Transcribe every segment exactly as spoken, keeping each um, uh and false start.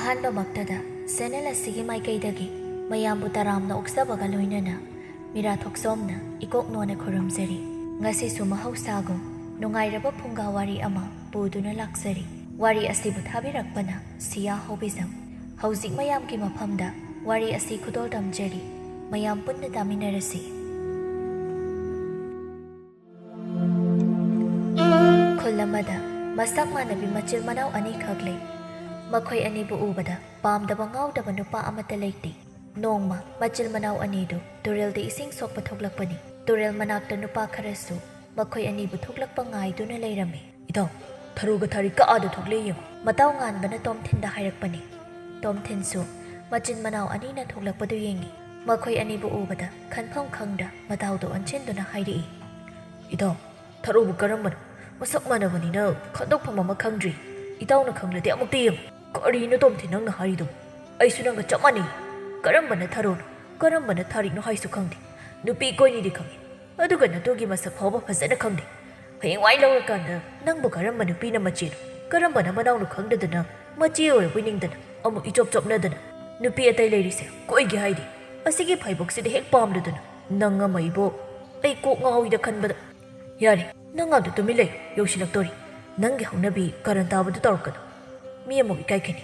ꯑꯍꯥꯟꯕꯃꯛꯇꯗ channel ꯑꯁꯤꯒꯤ ꯃꯥꯏꯀꯩꯗꯒꯤ ꯃꯌꯥꯝꯕꯨ ꯇꯔꯥꯝꯅ ꯑꯣꯛꯆꯕꯒ ꯂꯣꯏꯅꯅ ꯃꯤꯔꯥ ꯊꯣꯛꯆꯣꯝꯅ ꯏꯀꯣꯛ ꯅꯣꯟꯅ ꯈꯨꯔꯨꯝꯖꯔꯤ꯫ ꯉꯁꯤꯁꯨ ꯃꯍꯧꯁꯥꯒꯨꯝ ꯅꯨꯡꯉꯥꯏꯔꯕ ꯐꯨꯡꯒꯥ ꯋꯥꯔꯤ ꯑꯃ ꯄꯨꯗꯨꯅ ꯂꯥꯛꯆꯔꯤ꯫ ꯋꯥꯔꯤ ꯑꯁꯤꯕꯨ ꯊꯥꯕꯤꯔꯛꯄꯅ ꯁꯤꯌꯥ ꯍꯣꯕꯤꯖꯝ꯫ ꯍꯧꯖꯤꯛ ꯃꯌꯥꯝꯒꯤ ꯃꯐꯝꯗ ꯋꯥꯔꯤ ꯑꯁꯤ ꯈꯨꯗꯣꯜ ꯇꯝꯖꯔꯤ꯫ ꯃꯌꯥꯝ ꯄꯨꯟꯅ ꯇꯥꯃꯤꯟꯅꯔꯁꯤ꯫ ꯈꯨꯜ ꯑꯃꯗ ꯃꯁꯛ ꯃꯥꯟꯅꯕꯤ ꯃꯆꯤꯜ ꯃꯅꯥꯎ ꯑꯅꯤꯈꯛ ꯂꯩ꯫ ꯃꯈꯣꯏ ꯑꯅꯤꯕꯨ ꯎꯕꯗ ꯄꯥꯝꯗꯕ ꯉꯥꯎꯗꯕ ꯅꯨꯄꯥ ꯑꯃꯠꯇ ꯂꯩꯇꯦ꯫ ꯅꯣꯡꯃ ꯃꯆꯤꯜ ꯃꯅꯥꯎ ꯑꯅꯤꯗꯨ ꯇꯨꯔꯦꯜꯗ ꯏꯁꯤꯡ ꯁꯣꯛꯄ ꯊꯣꯛꯂꯛꯄꯅꯤ꯫ ꯇꯨꯔꯦꯜ ꯃꯅꯥꯛꯇ ꯅꯨꯄꯥ ꯈꯔꯁꯨ ꯃꯈꯣꯏ ꯑꯅꯤꯕꯨ ꯊꯣꯛꯂꯛꯄ ꯉꯥꯏꯗꯨꯅ ꯂꯩꯔꯝꯃꯤ꯫ "ꯏꯇꯥꯎ, ꯊꯔꯣꯒ ꯊꯥꯔꯤꯛꯀ ꯑꯥꯗ ꯊꯣꯛꯂꯦ ꯌꯦꯡꯉꯨ," ꯃꯇꯥꯎ ꯉꯥꯟꯕꯅ ꯇꯣꯝꯊꯤꯟꯗ ꯍꯥꯏꯔꯛꯄꯅꯤ꯫ ꯇꯣꯝꯊꯤꯟꯁꯨ ꯃꯆꯤꯟ ꯃꯅꯥꯎ ꯑꯅꯤꯅ ꯊꯣꯛꯂꯛꯄꯗꯨ ꯌꯦꯡꯉꯤ꯫ ꯃꯈꯣꯏ ꯑꯅꯤꯕꯨ ꯎꯕꯗ ꯈꯟꯐꯝ ꯈꯪꯗ ꯃꯇꯥꯎꯗ ꯑꯣꯟꯁꯤꯟꯗꯨꯅ ꯍꯥꯏꯔꯛꯏ, "ꯏꯇꯥꯎ, ꯊꯔꯣꯕꯨ ꯀꯔꯝꯕꯅꯣ? ꯃꯁꯛ ꯃꯥꯟꯅꯕꯅꯤꯅ ꯈꯟꯗꯣꯛꯐꯝ ꯑꯃ ꯈꯪꯗ꯭ꯔꯤ꯫ ꯏꯇꯥꯎꯅ ꯈꯪꯂꯗꯤ ꯑꯃꯨꯛꯇ ꯌꯦꯡꯉꯨ꯫" "ꯀꯔꯤꯅꯣ ꯇꯣꯝꯊꯤꯟ ꯅꯪꯅ ꯍꯥꯏꯔꯤꯗꯨꯕꯨ? ꯑꯩꯁꯨ ꯅꯪꯒ ꯆꯞ ꯃꯥꯟꯅꯩ꯫ ꯀꯔꯝꯕꯅ ꯊꯔꯣꯅꯣ, ꯀꯔꯝꯕꯅ ꯊꯥꯔꯤꯛꯅꯣ ꯍꯥꯏꯁꯨ ꯈꯪꯗꯦ꯫ ꯅꯨꯄꯤ ꯀꯣꯏꯅꯤꯗꯤ ꯈꯪꯉꯤ, ꯑꯗꯨꯒ ꯅꯇꯨꯒꯤ ꯃꯁꯛ ꯐꯥꯎꯕ ꯐꯖꯅ ꯈꯪꯗꯦ꯫ ꯍꯌꯦꯡꯋꯥꯏ ꯂꯧꯔꯀꯥꯟꯗ ꯅꯪꯕꯨ ꯀꯔꯝꯕ ꯅꯨꯄꯤꯅ ꯃꯆꯦꯅꯣ, ꯀꯔꯝꯕꯅ ꯃꯅꯥꯎꯅꯣ ꯈꯪꯗꯗꯅ ꯃꯆꯦ ꯑꯣꯏꯔꯕꯣꯏ ꯅꯤꯡꯗꯅ ꯑꯃꯨꯛ ꯏꯆꯣꯞ ꯆꯣꯞꯅꯗꯅ ꯅꯨꯄꯤ ꯑꯇꯩ ꯂꯩꯔꯤꯁꯦ ꯀꯣꯏꯒꯦ ꯍꯥꯏꯗꯤ ꯑꯁꯤꯒꯤ ꯐꯩꯕꯣꯛꯁꯤꯗ ꯍꯦꯛ ꯄꯥꯝꯗꯗꯅ ꯅꯪ ꯑꯃ ꯏꯕꯣ꯫ ꯑꯩ ꯀꯣꯛ ꯉꯥꯎꯏꯗ ꯈꯟꯕꯗ꯫" "ꯌꯥꯔꯦ, ꯅꯪ ꯑꯗꯨ ꯇꯨꯃꯤꯟ ꯂꯩꯌꯨ, ꯌꯧꯁꯤꯜꯂꯛꯇꯣꯔꯤ꯫ ꯅꯪꯒꯤ ꯍꯧꯅꯕꯤ ꯀꯔꯟ ꯇꯥꯕꯗꯨ ꯇꯧꯔꯛꯀꯅꯨ꯫ ꯃꯤ ꯑꯃꯨꯛ ꯏꯀꯥꯏꯈꯤꯅꯤ꯫"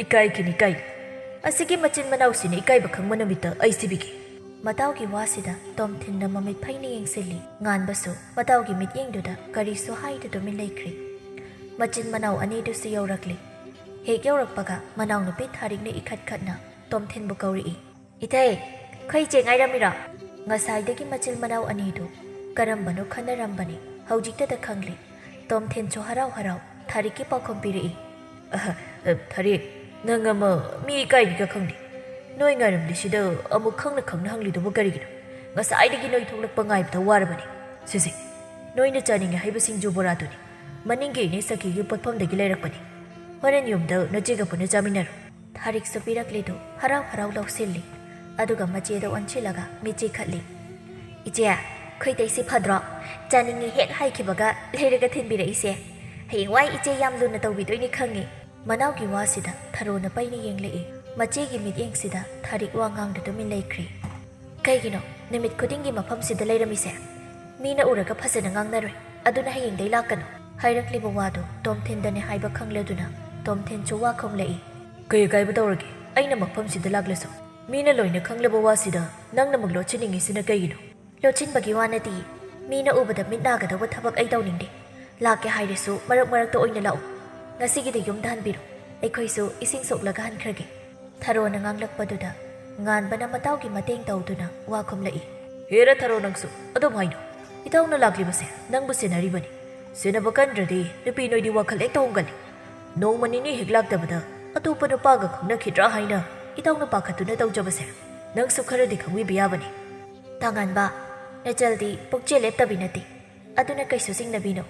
"ꯏꯀꯥꯏꯈꯤꯅꯤ, ꯏꯀꯥꯏ꯫ ꯑꯁꯤꯒꯤ ꯃꯆꯤꯟ ꯃꯅꯥꯎꯁꯤꯅ ꯏꯀꯥꯏꯕ ꯈꯪꯕ ꯅꯨꯃꯤꯠꯇ ꯑꯩ ꯁꯤꯕꯤꯒꯦ꯫" ꯃꯇꯥꯎꯒꯤ ꯋꯥꯁꯤꯗ ꯇꯣꯝꯊꯤꯟꯅ ꯃꯃꯤꯠ ꯐꯩꯅ ꯌꯦꯡꯁꯤꯜꯂꯤ꯫ ꯉꯥꯟꯕꯁꯨ ꯃꯇꯥꯎꯒꯤ ꯃꯤꯠꯌꯦꯡꯗꯨꯗ ꯀꯔꯤꯁꯨ ꯍꯥꯏꯗ ꯇꯨꯃꯤꯟ ꯂꯩꯈ꯭ꯔꯦ꯫ ꯃꯆꯤꯟ ꯃꯅꯥꯎ ꯑꯅꯤꯗꯨꯁꯨ ꯌꯧꯔꯛꯂꯤ꯫ ꯍꯦꯛ ꯌꯧꯔꯛꯄꯒ ꯃꯅꯥꯎꯅꯨꯄꯤ ꯊꯥꯔꯤꯛꯅ ꯏꯈꯠ ꯈꯠꯅ ꯇꯣꯝꯊꯤꯟꯕꯨ ꯀꯧꯔꯛꯏ꯫ "ꯏꯊꯩ, ꯑꯩꯈꯣꯏ ꯏꯆꯦ ꯉꯥꯏꯔꯝꯃꯤꯔꯣ?" ꯉꯁꯥꯏꯗꯒꯤ ꯃꯆꯤꯜ ꯃꯅꯥꯎ ꯑꯅꯤꯗꯨ ꯀꯔꯝꯕꯅꯣ ꯈꯟꯅꯔꯝꯕꯅꯤ, ꯍꯧꯖꯤꯛꯇꯗ ꯈꯪꯂꯦ꯫ ꯇꯣꯝꯊꯤꯟꯁꯨ ꯍꯔꯥꯎ ꯍꯔꯥꯎ ꯊꯥꯔꯤꯛꯀꯤ ꯄꯥꯎꯈꯨꯝ ꯄꯤꯔꯛꯏ꯫ "ꯑꯍ, ꯑ, ꯊꯥꯔꯤꯛ, ꯅꯪ ꯑꯃ ꯃꯤ ꯏꯀꯥꯏꯔꯤꯒ ꯈꯪꯗꯦ꯫ ꯅꯣꯏ ꯉꯥꯏꯔꯝꯂꯤꯁꯤꯗ ꯑꯃꯨꯛ ꯈꯪꯅ ꯈꯪꯅ ꯍꯪꯂꯤꯗꯨꯕꯨ ꯀꯔꯤꯒꯤꯅꯣ? ꯉꯁꯥꯏꯗꯒꯤ ꯅꯣꯏ ꯊꯣꯛꯂꯛꯄ ꯉꯥꯏꯕꯗ ꯋꯥꯔꯕꯅꯤ꯫ ꯁꯦ, ꯁꯦ, ꯅꯣꯏꯅ ꯆꯥꯅꯤꯡꯉꯦ ꯍꯥꯏꯕ ꯁꯤꯡꯖꯨ ꯕꯣꯔꯥꯗꯨꯅꯤ꯫ ꯃꯅꯤꯡꯒꯤ ꯏꯅꯦ ꯁꯈꯤꯒꯤ ꯄꯣꯠꯐꯝꯗꯒꯤ ꯂꯩꯔꯛꯄꯅꯤ꯫ ꯍꯣꯔꯦꯟ ꯌꯨꯝꯗ ꯅꯆꯦꯒ ꯄꯨꯟꯅ ꯆꯥꯃꯤꯟꯅꯔꯣ꯫" ꯊꯥꯔꯤꯛꯁꯨ ꯄꯤꯔꯛꯂꯤꯗꯨ ꯍꯔꯥꯎ ꯍꯔꯥꯎ ꯂꯧꯁꯤꯜꯂꯤ꯫ ꯑꯗꯨꯒ ꯃꯆꯦꯗ ꯑꯣꯟꯁꯤꯜꯂꯒ ꯃꯤꯠ ꯆꯤꯈꯠꯂꯤ꯫ "ꯏꯆꯦ, ꯑꯩꯈꯣꯏ ꯇꯩꯁꯤ ꯐꯗ꯭ꯔꯣ? ꯆꯥꯅꯤꯡꯉꯤ ꯍꯦꯛ ꯍꯥꯏꯈꯤꯕꯒ ꯂꯩꯔꯒ ꯊꯤꯟꯕꯤꯔꯛꯏꯁꯦ꯫ ꯍꯌꯦꯡꯋꯥꯏ ꯏꯆꯦ ꯌꯥꯝ ꯂꯨꯅ ꯇꯧꯕꯤꯗꯣꯏꯅꯤ ꯈꯪꯉꯤ꯫" ꯃꯅꯥꯎꯒꯤ ꯋꯥꯁꯤꯗ ꯊꯔꯣꯅ ꯄꯩꯅ ꯌꯦꯡꯂꯛꯏ꯫ ꯃꯆꯦꯒꯤ ꯃꯤꯠꯌꯦꯡꯁꯤꯗ ꯊꯥꯔꯤꯛ ꯋꯥ ꯉꯥꯡꯗ ꯇꯨꯃꯤꯟ ꯂꯩꯈ꯭ꯔꯤ꯫ "ꯀꯩꯒꯤꯅꯣ ꯅꯨꯃꯤꯠ ꯈꯨꯗꯤꯡꯒꯤ ꯃꯐꯝꯁꯤꯗ ꯂꯩꯔꯝꯃꯤꯁꯦ? ꯃꯤꯅ ꯎꯔꯒ ꯐꯖꯅ ꯉꯥꯡꯅꯔꯣꯏ, ꯑꯗꯨꯅ ꯍꯌꯦꯡꯗꯩ ꯂꯥꯛꯀꯅꯨ"꯫ ꯍꯥꯏꯔꯛꯂꯤꯕ ꯋꯥꯗꯨ ꯇꯣꯝꯊꯤꯟꯗꯅꯦ ꯍꯥꯏꯕ ꯈꯪꯂꯗꯨꯅ ꯇꯣꯝꯊꯤꯟꯁꯨ ꯋꯥ ꯈꯨꯝꯂꯛꯏ꯫ "ꯀꯩ ꯑꯀꯥꯏꯕ ꯇꯧꯔꯒꯦ? ꯑꯩꯅ ꯃꯐꯝꯁꯤꯗ ꯂꯥꯛꯂꯁꯨ ꯃꯤꯅ ꯂꯣꯏꯅ ꯈꯪꯂꯕ ꯋꯥꯁꯤꯗ ꯅꯪꯅꯃꯛ ꯂꯣꯠꯁꯤꯟꯅꯤꯡꯉꯤꯁꯤꯅ ꯀꯩꯒꯤꯅꯣ?" "ꯂꯣꯠꯁꯤꯟꯕꯒꯤ ꯋꯥ ꯅꯠꯇꯦ, ꯃꯤꯅ ꯎꯕꯗ ꯃꯤꯠ ꯅꯥꯒꯗꯧꯕ ꯊꯕꯛ ꯑꯩ ꯇꯧꯅꯤꯡꯗꯦ꯫ ꯂꯥꯛꯀꯦ ꯍꯥꯏꯔꯁꯨ ꯃꯔꯛ ꯃꯔꯛꯇ ꯑꯣꯏꯅ ꯂꯥꯛꯎ꯫ ꯉꯁꯤꯒꯤꯗꯤ ꯌꯨꯝꯗ ꯍꯟꯕꯤꯔꯣ, ꯑꯩꯈꯣꯏꯁꯨ ꯏꯁꯤꯡ ꯁꯣꯛꯂꯒ ꯍꯟꯈ꯭ꯔꯒꯦ"꯫ ꯊꯔꯣꯅ ꯉꯥꯡꯂꯛꯄꯗꯨꯗ ꯉꯥꯟꯕꯅ ꯃꯇꯥꯎꯒꯤ ꯃꯇꯦꯡ ꯇꯧꯗꯨꯅ ꯋꯥ ꯈꯨꯝꯂꯛꯏ꯫ "ꯍꯦꯔꯥ ꯊꯔꯣ, ꯅꯪꯁꯨ ꯑꯗꯨꯝ ꯍꯥꯏꯅꯣ꯫ ꯏꯇꯥꯎꯅ ꯂꯥꯛꯂꯤꯕꯁꯦ ꯅꯪꯕꯨ ꯁꯦꯟꯅꯔꯤꯕꯅꯤ꯫ ꯁꯦꯟꯅꯕ ꯀꯟꯗ꯭ꯔꯗꯤ ꯅꯨꯄꯤ ꯅꯣꯏꯗꯤ ꯋꯥꯈꯜ ꯍꯦꯛꯇ ꯍꯣꯡꯒꯜꯂꯤ꯫ ꯅꯣꯡꯃ ꯅꯤꯅꯤ ꯍꯦꯛ ꯂꯥꯛꯇꯕꯗ ꯑꯇꯣꯞꯄ ꯅꯨꯄꯥꯒ ꯈꯪꯅꯈꯤꯗ꯭ꯔꯥ ꯍꯥꯏꯅ ꯏꯇꯥꯎꯅ ꯄꯥꯈꯠꯇꯨꯅ ꯇꯧꯖꯕꯁꯦ ꯅꯪꯁꯨ ꯈꯔꯗꯤ ꯈꯪꯕꯤꯕ ꯌꯥꯕꯅꯤ"꯫ "ꯇꯥꯉꯥꯟꯕ, ꯅꯆꯜꯗꯤ ꯄꯨꯛꯆꯦꯜ ꯂꯦꯞꯇꯕꯤ ꯅꯠꯇꯦ, ꯑꯗꯨꯅ ꯀꯩꯁꯨ ꯆꯤꯡꯅꯕꯤꯅꯨ꯫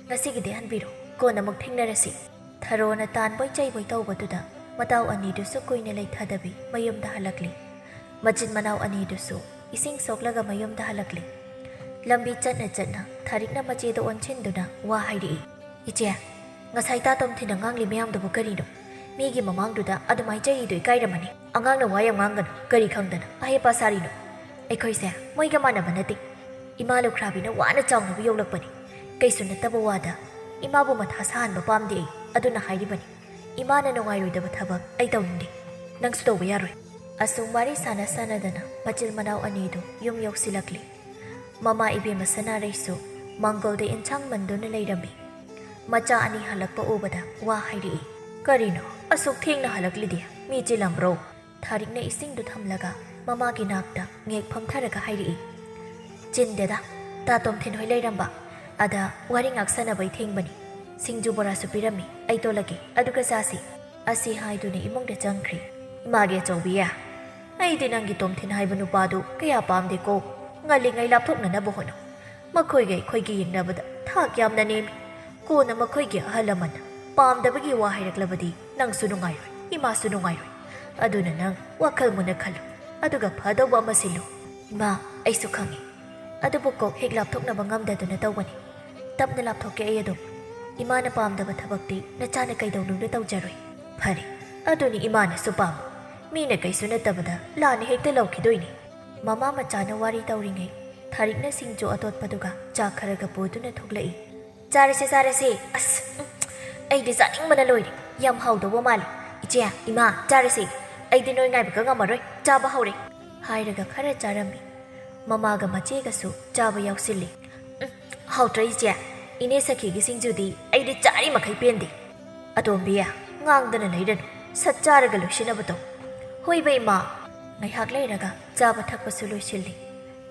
ꯉꯁꯤꯒꯤꯗꯤ ꯍꯟꯕꯤꯔꯣ, ꯀꯣꯟꯅ ꯑꯃꯨꯛ ꯊꯦꯡꯅꯔꯁꯤ"꯫ ꯊꯔꯣꯅ ꯇꯥꯟꯕꯣꯏ ꯆꯩꯕꯣꯏ ꯇꯧꯕꯗꯨꯗ ꯃꯇꯥꯎ ꯑꯅꯤꯗꯨꯁꯨ ꯀꯨꯏꯅ ꯂꯩꯊꯗꯕꯤ ꯃꯌꯨꯝꯗ ꯍꯜꯂꯛꯂꯤ꯫ ꯃꯆꯤꯟ ꯃꯅꯥꯎ ꯑꯅꯤꯗꯨꯁꯨ ꯏꯁꯤꯡ ꯁꯣꯛꯂꯒ ꯃꯌꯨꯝꯗ ꯍꯜꯂꯛꯂꯤ꯫ ꯂꯝꯕꯤ ꯆꯠꯅ ꯆꯠꯅ ꯊꯥꯔꯤꯛꯅ ꯃꯆꯦꯗ ꯑꯣꯟꯁꯤꯟꯗꯨꯅ ꯋꯥ ꯍꯥꯏꯔꯛꯏ꯫ "ꯏꯆꯦ, ꯉꯁꯥꯏ ꯇꯥ ꯇꯣꯝꯊꯤꯟꯅ ꯉꯥꯡꯂꯤ ꯃꯌꯥꯝꯗꯨꯕꯨ ꯀꯔꯤꯅꯣ? ꯃꯤꯒꯤ ꯃꯃꯥꯡꯗꯨꯗ ꯑꯗꯨꯃꯥꯏ ꯆꯩꯔꯤꯗꯣ ꯏꯀꯥꯏꯔꯝꯃꯅꯤ꯫ ꯑꯉꯥꯡꯅ ꯋꯥ ꯌꯥꯝ ꯉꯥꯡꯒꯅꯨ, ꯀꯔꯤ ꯈꯪꯗꯅ ꯑꯍꯩꯄꯥ ꯁꯥꯔꯤꯅꯣ? ꯑꯩꯈꯣꯏꯁꯦ ꯃꯣꯏꯒ ꯃꯥꯟꯅꯕ ꯅꯠꯇꯦ꯫ ꯏꯃꯥ ꯂꯨꯈ꯭ꯔꯥꯕꯤꯅ ꯋꯥꯅ ꯆꯥꯎꯅꯕ ꯌꯣꯛꯂꯛꯄꯅꯤ꯫ ꯀꯩꯁꯨ ꯅꯠꯇꯕ ꯋꯥꯗ ꯏꯃꯥꯕꯨ ꯃꯊꯥ ꯁꯥꯍꯟꯕ ꯄꯥꯝꯗꯦ ꯑꯩ, ꯑꯗꯨꯅ ꯍꯥꯏꯔꯤꯕꯅꯤ꯫ ꯏꯃꯥꯅ ꯅꯨꯡꯉꯥꯏꯔꯣꯏꯗꯕ ꯊꯕꯛ ꯑꯩ ꯇꯧꯅꯤꯡꯗꯦ꯫ ꯅꯪꯁꯨ ꯇꯧꯕ ꯌꯥꯔꯣꯏ"꯫ ꯑꯁꯨꯝ ꯋꯥꯔꯤ ꯁꯥꯟꯅ ꯁꯥꯟꯅꯗꯅ ꯃꯆꯤꯜ ꯃꯅꯥꯎ ꯑꯅꯤꯗꯨ ꯌꯨꯝ ꯌꯧꯁꯤꯜꯂꯛꯂꯤ꯫ ꯃꯃꯥ ꯏꯕꯦꯝꯃ ꯁꯅꯥꯔꯩꯁꯨ ꯃꯥꯡꯒꯣꯜꯗ ꯏꯟꯁꯥꯡ ꯃꯟꯗꯨꯅ ꯂꯩꯔꯝꯃꯤ꯫ ꯃꯆꯥ ꯑꯅꯤ ꯍꯜꯂꯛꯄ ꯎꯕꯗ ꯋꯥ ꯍꯥꯏꯔꯛꯏ꯫ "ꯀꯔꯤꯅꯣ ꯑꯁꯨꯛ ꯊꯦꯡꯅ ꯍꯜꯂꯛꯂꯤꯗꯤ? ꯃꯤ ꯆꯤꯜꯂꯝꯕ꯭ꯔꯣ?" ꯊꯥꯔꯤꯛꯅ ꯏꯁꯤꯡꯗꯨ ꯊꯝꯂꯒ ꯃꯃꯥꯒꯤ ꯅꯥꯛꯇ ꯉꯦꯛ ꯐꯝꯊꯔꯒ ꯍꯥꯏꯔꯛꯏ꯫ "ꯆꯤꯟꯗꯦꯗ, ꯇꯥ ꯇꯣꯝꯊꯤꯟ ꯍꯣꯏ ꯂꯩꯔꯝꯕ꯫ ꯑꯗ ꯋꯥꯔꯤ ꯉꯥꯛ ꯁꯥꯟꯅꯕꯩ ꯊꯦꯡꯕꯅꯤ꯫ ꯁꯤꯡꯖꯨ ꯕꯣꯔꯥꯁꯨ ꯄꯤꯔꯝꯃꯤ, ꯑꯩ ꯇꯣꯂꯛꯀꯦ, ꯑꯗꯨꯒ ꯆꯥꯁꯤ"꯫ ꯑꯁꯤ ꯍꯥꯏꯗꯨꯅ ꯏꯃꯨꯡꯗ ꯆꯪꯈ꯭ꯔꯤ꯫ "ꯏꯃꯥꯒꯤ ꯑꯆꯧꯕꯤ, ꯑꯩꯗꯤ ꯅꯪꯒꯤ ꯇꯣꯝꯊꯤꯟ ꯍꯥꯏꯕ ꯅꯨꯄꯥꯗꯨ ꯀꯌꯥ ꯄꯥꯝꯗꯦꯀꯣ꯫ ꯉꯜꯂꯤꯉꯩ ꯂꯥꯞꯊꯣꯛꯅꯅꯕ ꯍꯣꯠꯅꯧ꯫ ꯃꯈꯣꯏꯒ ꯑꯩꯈꯣꯏꯒ ꯌꯦꯡꯅꯕꯗ ꯊꯥꯛ ꯌꯥꯝꯅ ꯅꯦꯝꯃꯤ꯫ ꯀꯣꯟꯅ ꯃꯈꯣꯏꯒꯤ ꯑꯍꯜ ꯂꯃꯟꯅ ꯄꯥꯝꯗꯕꯒꯤ ꯋꯥ ꯍꯥꯏꯔꯛꯂꯕꯗꯤ ꯅꯪꯁꯨ ꯅꯨꯡꯉꯥꯏꯔꯣꯏ, ꯏꯃꯥꯁꯨ ꯅꯨꯡꯉꯥꯏꯔꯣꯏ꯫ ꯑꯗꯨꯅ ꯅꯪ ꯋꯥꯈꯜ ꯃꯨꯟꯅ ꯈꯜꯂꯨ, ꯑꯗꯨꯒ ꯐꯗꯧꯕ ꯑꯃ ꯁꯤꯜꯂꯨ"꯫ "ꯏꯃꯥ, ꯑꯩꯁꯨ ꯈꯪꯉꯤ꯫ ꯑꯗꯨꯕꯨ ꯀꯣꯛ ꯍꯦꯛ ꯂꯥꯞꯊꯣꯛꯅꯕ ꯉꯝꯗꯗꯨꯅ ꯇꯧꯕꯅꯤ꯫ ꯇꯞꯅ ꯂꯥꯞꯊꯣꯛꯀꯦ ꯑꯩ ꯑꯗꯨꯝ"꯫ "ꯏꯃꯥꯅ ꯄꯥꯝꯗꯕ ꯊꯕꯛꯇꯤ ꯅꯆꯥꯅ ꯀꯩꯗꯧꯅꯨꯡꯗ ꯇꯧꯖꯔꯣꯏ꯫" "ꯐꯔꯦ, ꯑꯗꯨꯅꯤ ꯏꯃꯥꯅꯁꯨ ꯄꯥꯝꯕ꯫ ꯃꯤꯅ ꯀꯩꯁꯨ ꯅꯠꯇꯕꯗ ꯂꯥꯟꯅ ꯍꯦꯛꯇ ꯂꯧꯈꯤꯗꯣꯏꯅꯤ꯫" ꯃꯃꯥ ꯃꯆꯥꯅ ꯋꯥꯔꯤ ꯇꯧꯔꯤꯉꯩ, ꯊꯥꯔꯤꯛꯅ ꯁꯤꯡꯖꯨ ꯑꯇꯣꯠꯄꯗꯨꯒ ꯆꯥ ꯈꯔꯒ ꯄꯨꯗꯨꯅ ꯊꯣꯛꯂꯛꯏ꯫ "ꯆꯥꯔꯁꯦ, ꯆꯥꯔꯁꯦ꯫ ꯑꯁ, ꯎꯝ, ꯑꯩꯗꯤ ꯆꯥꯅꯤꯡꯕꯅ ꯂꯣꯏꯔꯦ꯫ ꯌꯥꯝ ꯍꯥꯎꯗꯧꯕ ꯃꯥꯜꯂꯦ꯫ ꯏꯆꯦ, ꯏꯃꯥ, ꯆꯥꯔꯁꯦ꯫ ꯑꯩꯗꯤ ꯅꯣꯏ ꯉꯥꯏꯕꯒ ꯉꯝꯃꯔꯣꯏ꯫ ꯆꯥꯕ ꯍꯧꯔꯦ꯫" ꯍꯥꯏꯔꯒ ꯈꯔ ꯆꯥꯔꯝꯃꯤ꯫ ꯃꯃꯥꯒ ꯃꯆꯦꯒꯁꯨ ꯆꯥꯕ ꯌꯥꯎꯁꯤꯜꯂꯤ꯫ "ꯎꯝ, ꯍꯥꯎꯇ꯭ꯔ ꯏꯆꯦ? ꯏꯅꯦ ꯁꯈꯤꯒꯤ ꯁꯤꯡꯖꯨꯗꯤ ꯑꯩꯗꯤ ꯆꯥꯔꯤ ꯃꯈꯩ ꯄꯦꯟꯗꯦ꯫" "ꯑꯇꯣꯝꯕꯤ, ꯉꯥꯡꯗꯅ ꯂꯩꯔꯅꯨ꯫ ꯁꯠ ꯆꯥꯔꯒ ꯂꯣꯏꯁꯤꯟꯅꯕ ꯇꯧ꯫" "ꯍꯣꯏꯕ, ꯏꯃꯥ꯫" ꯉꯥꯏꯍꯥꯛ ꯂꯩꯔꯒ ꯆꯥꯕ ꯊꯛꯄꯁꯨ ꯂꯣꯏꯁꯤꯜꯂꯤ꯫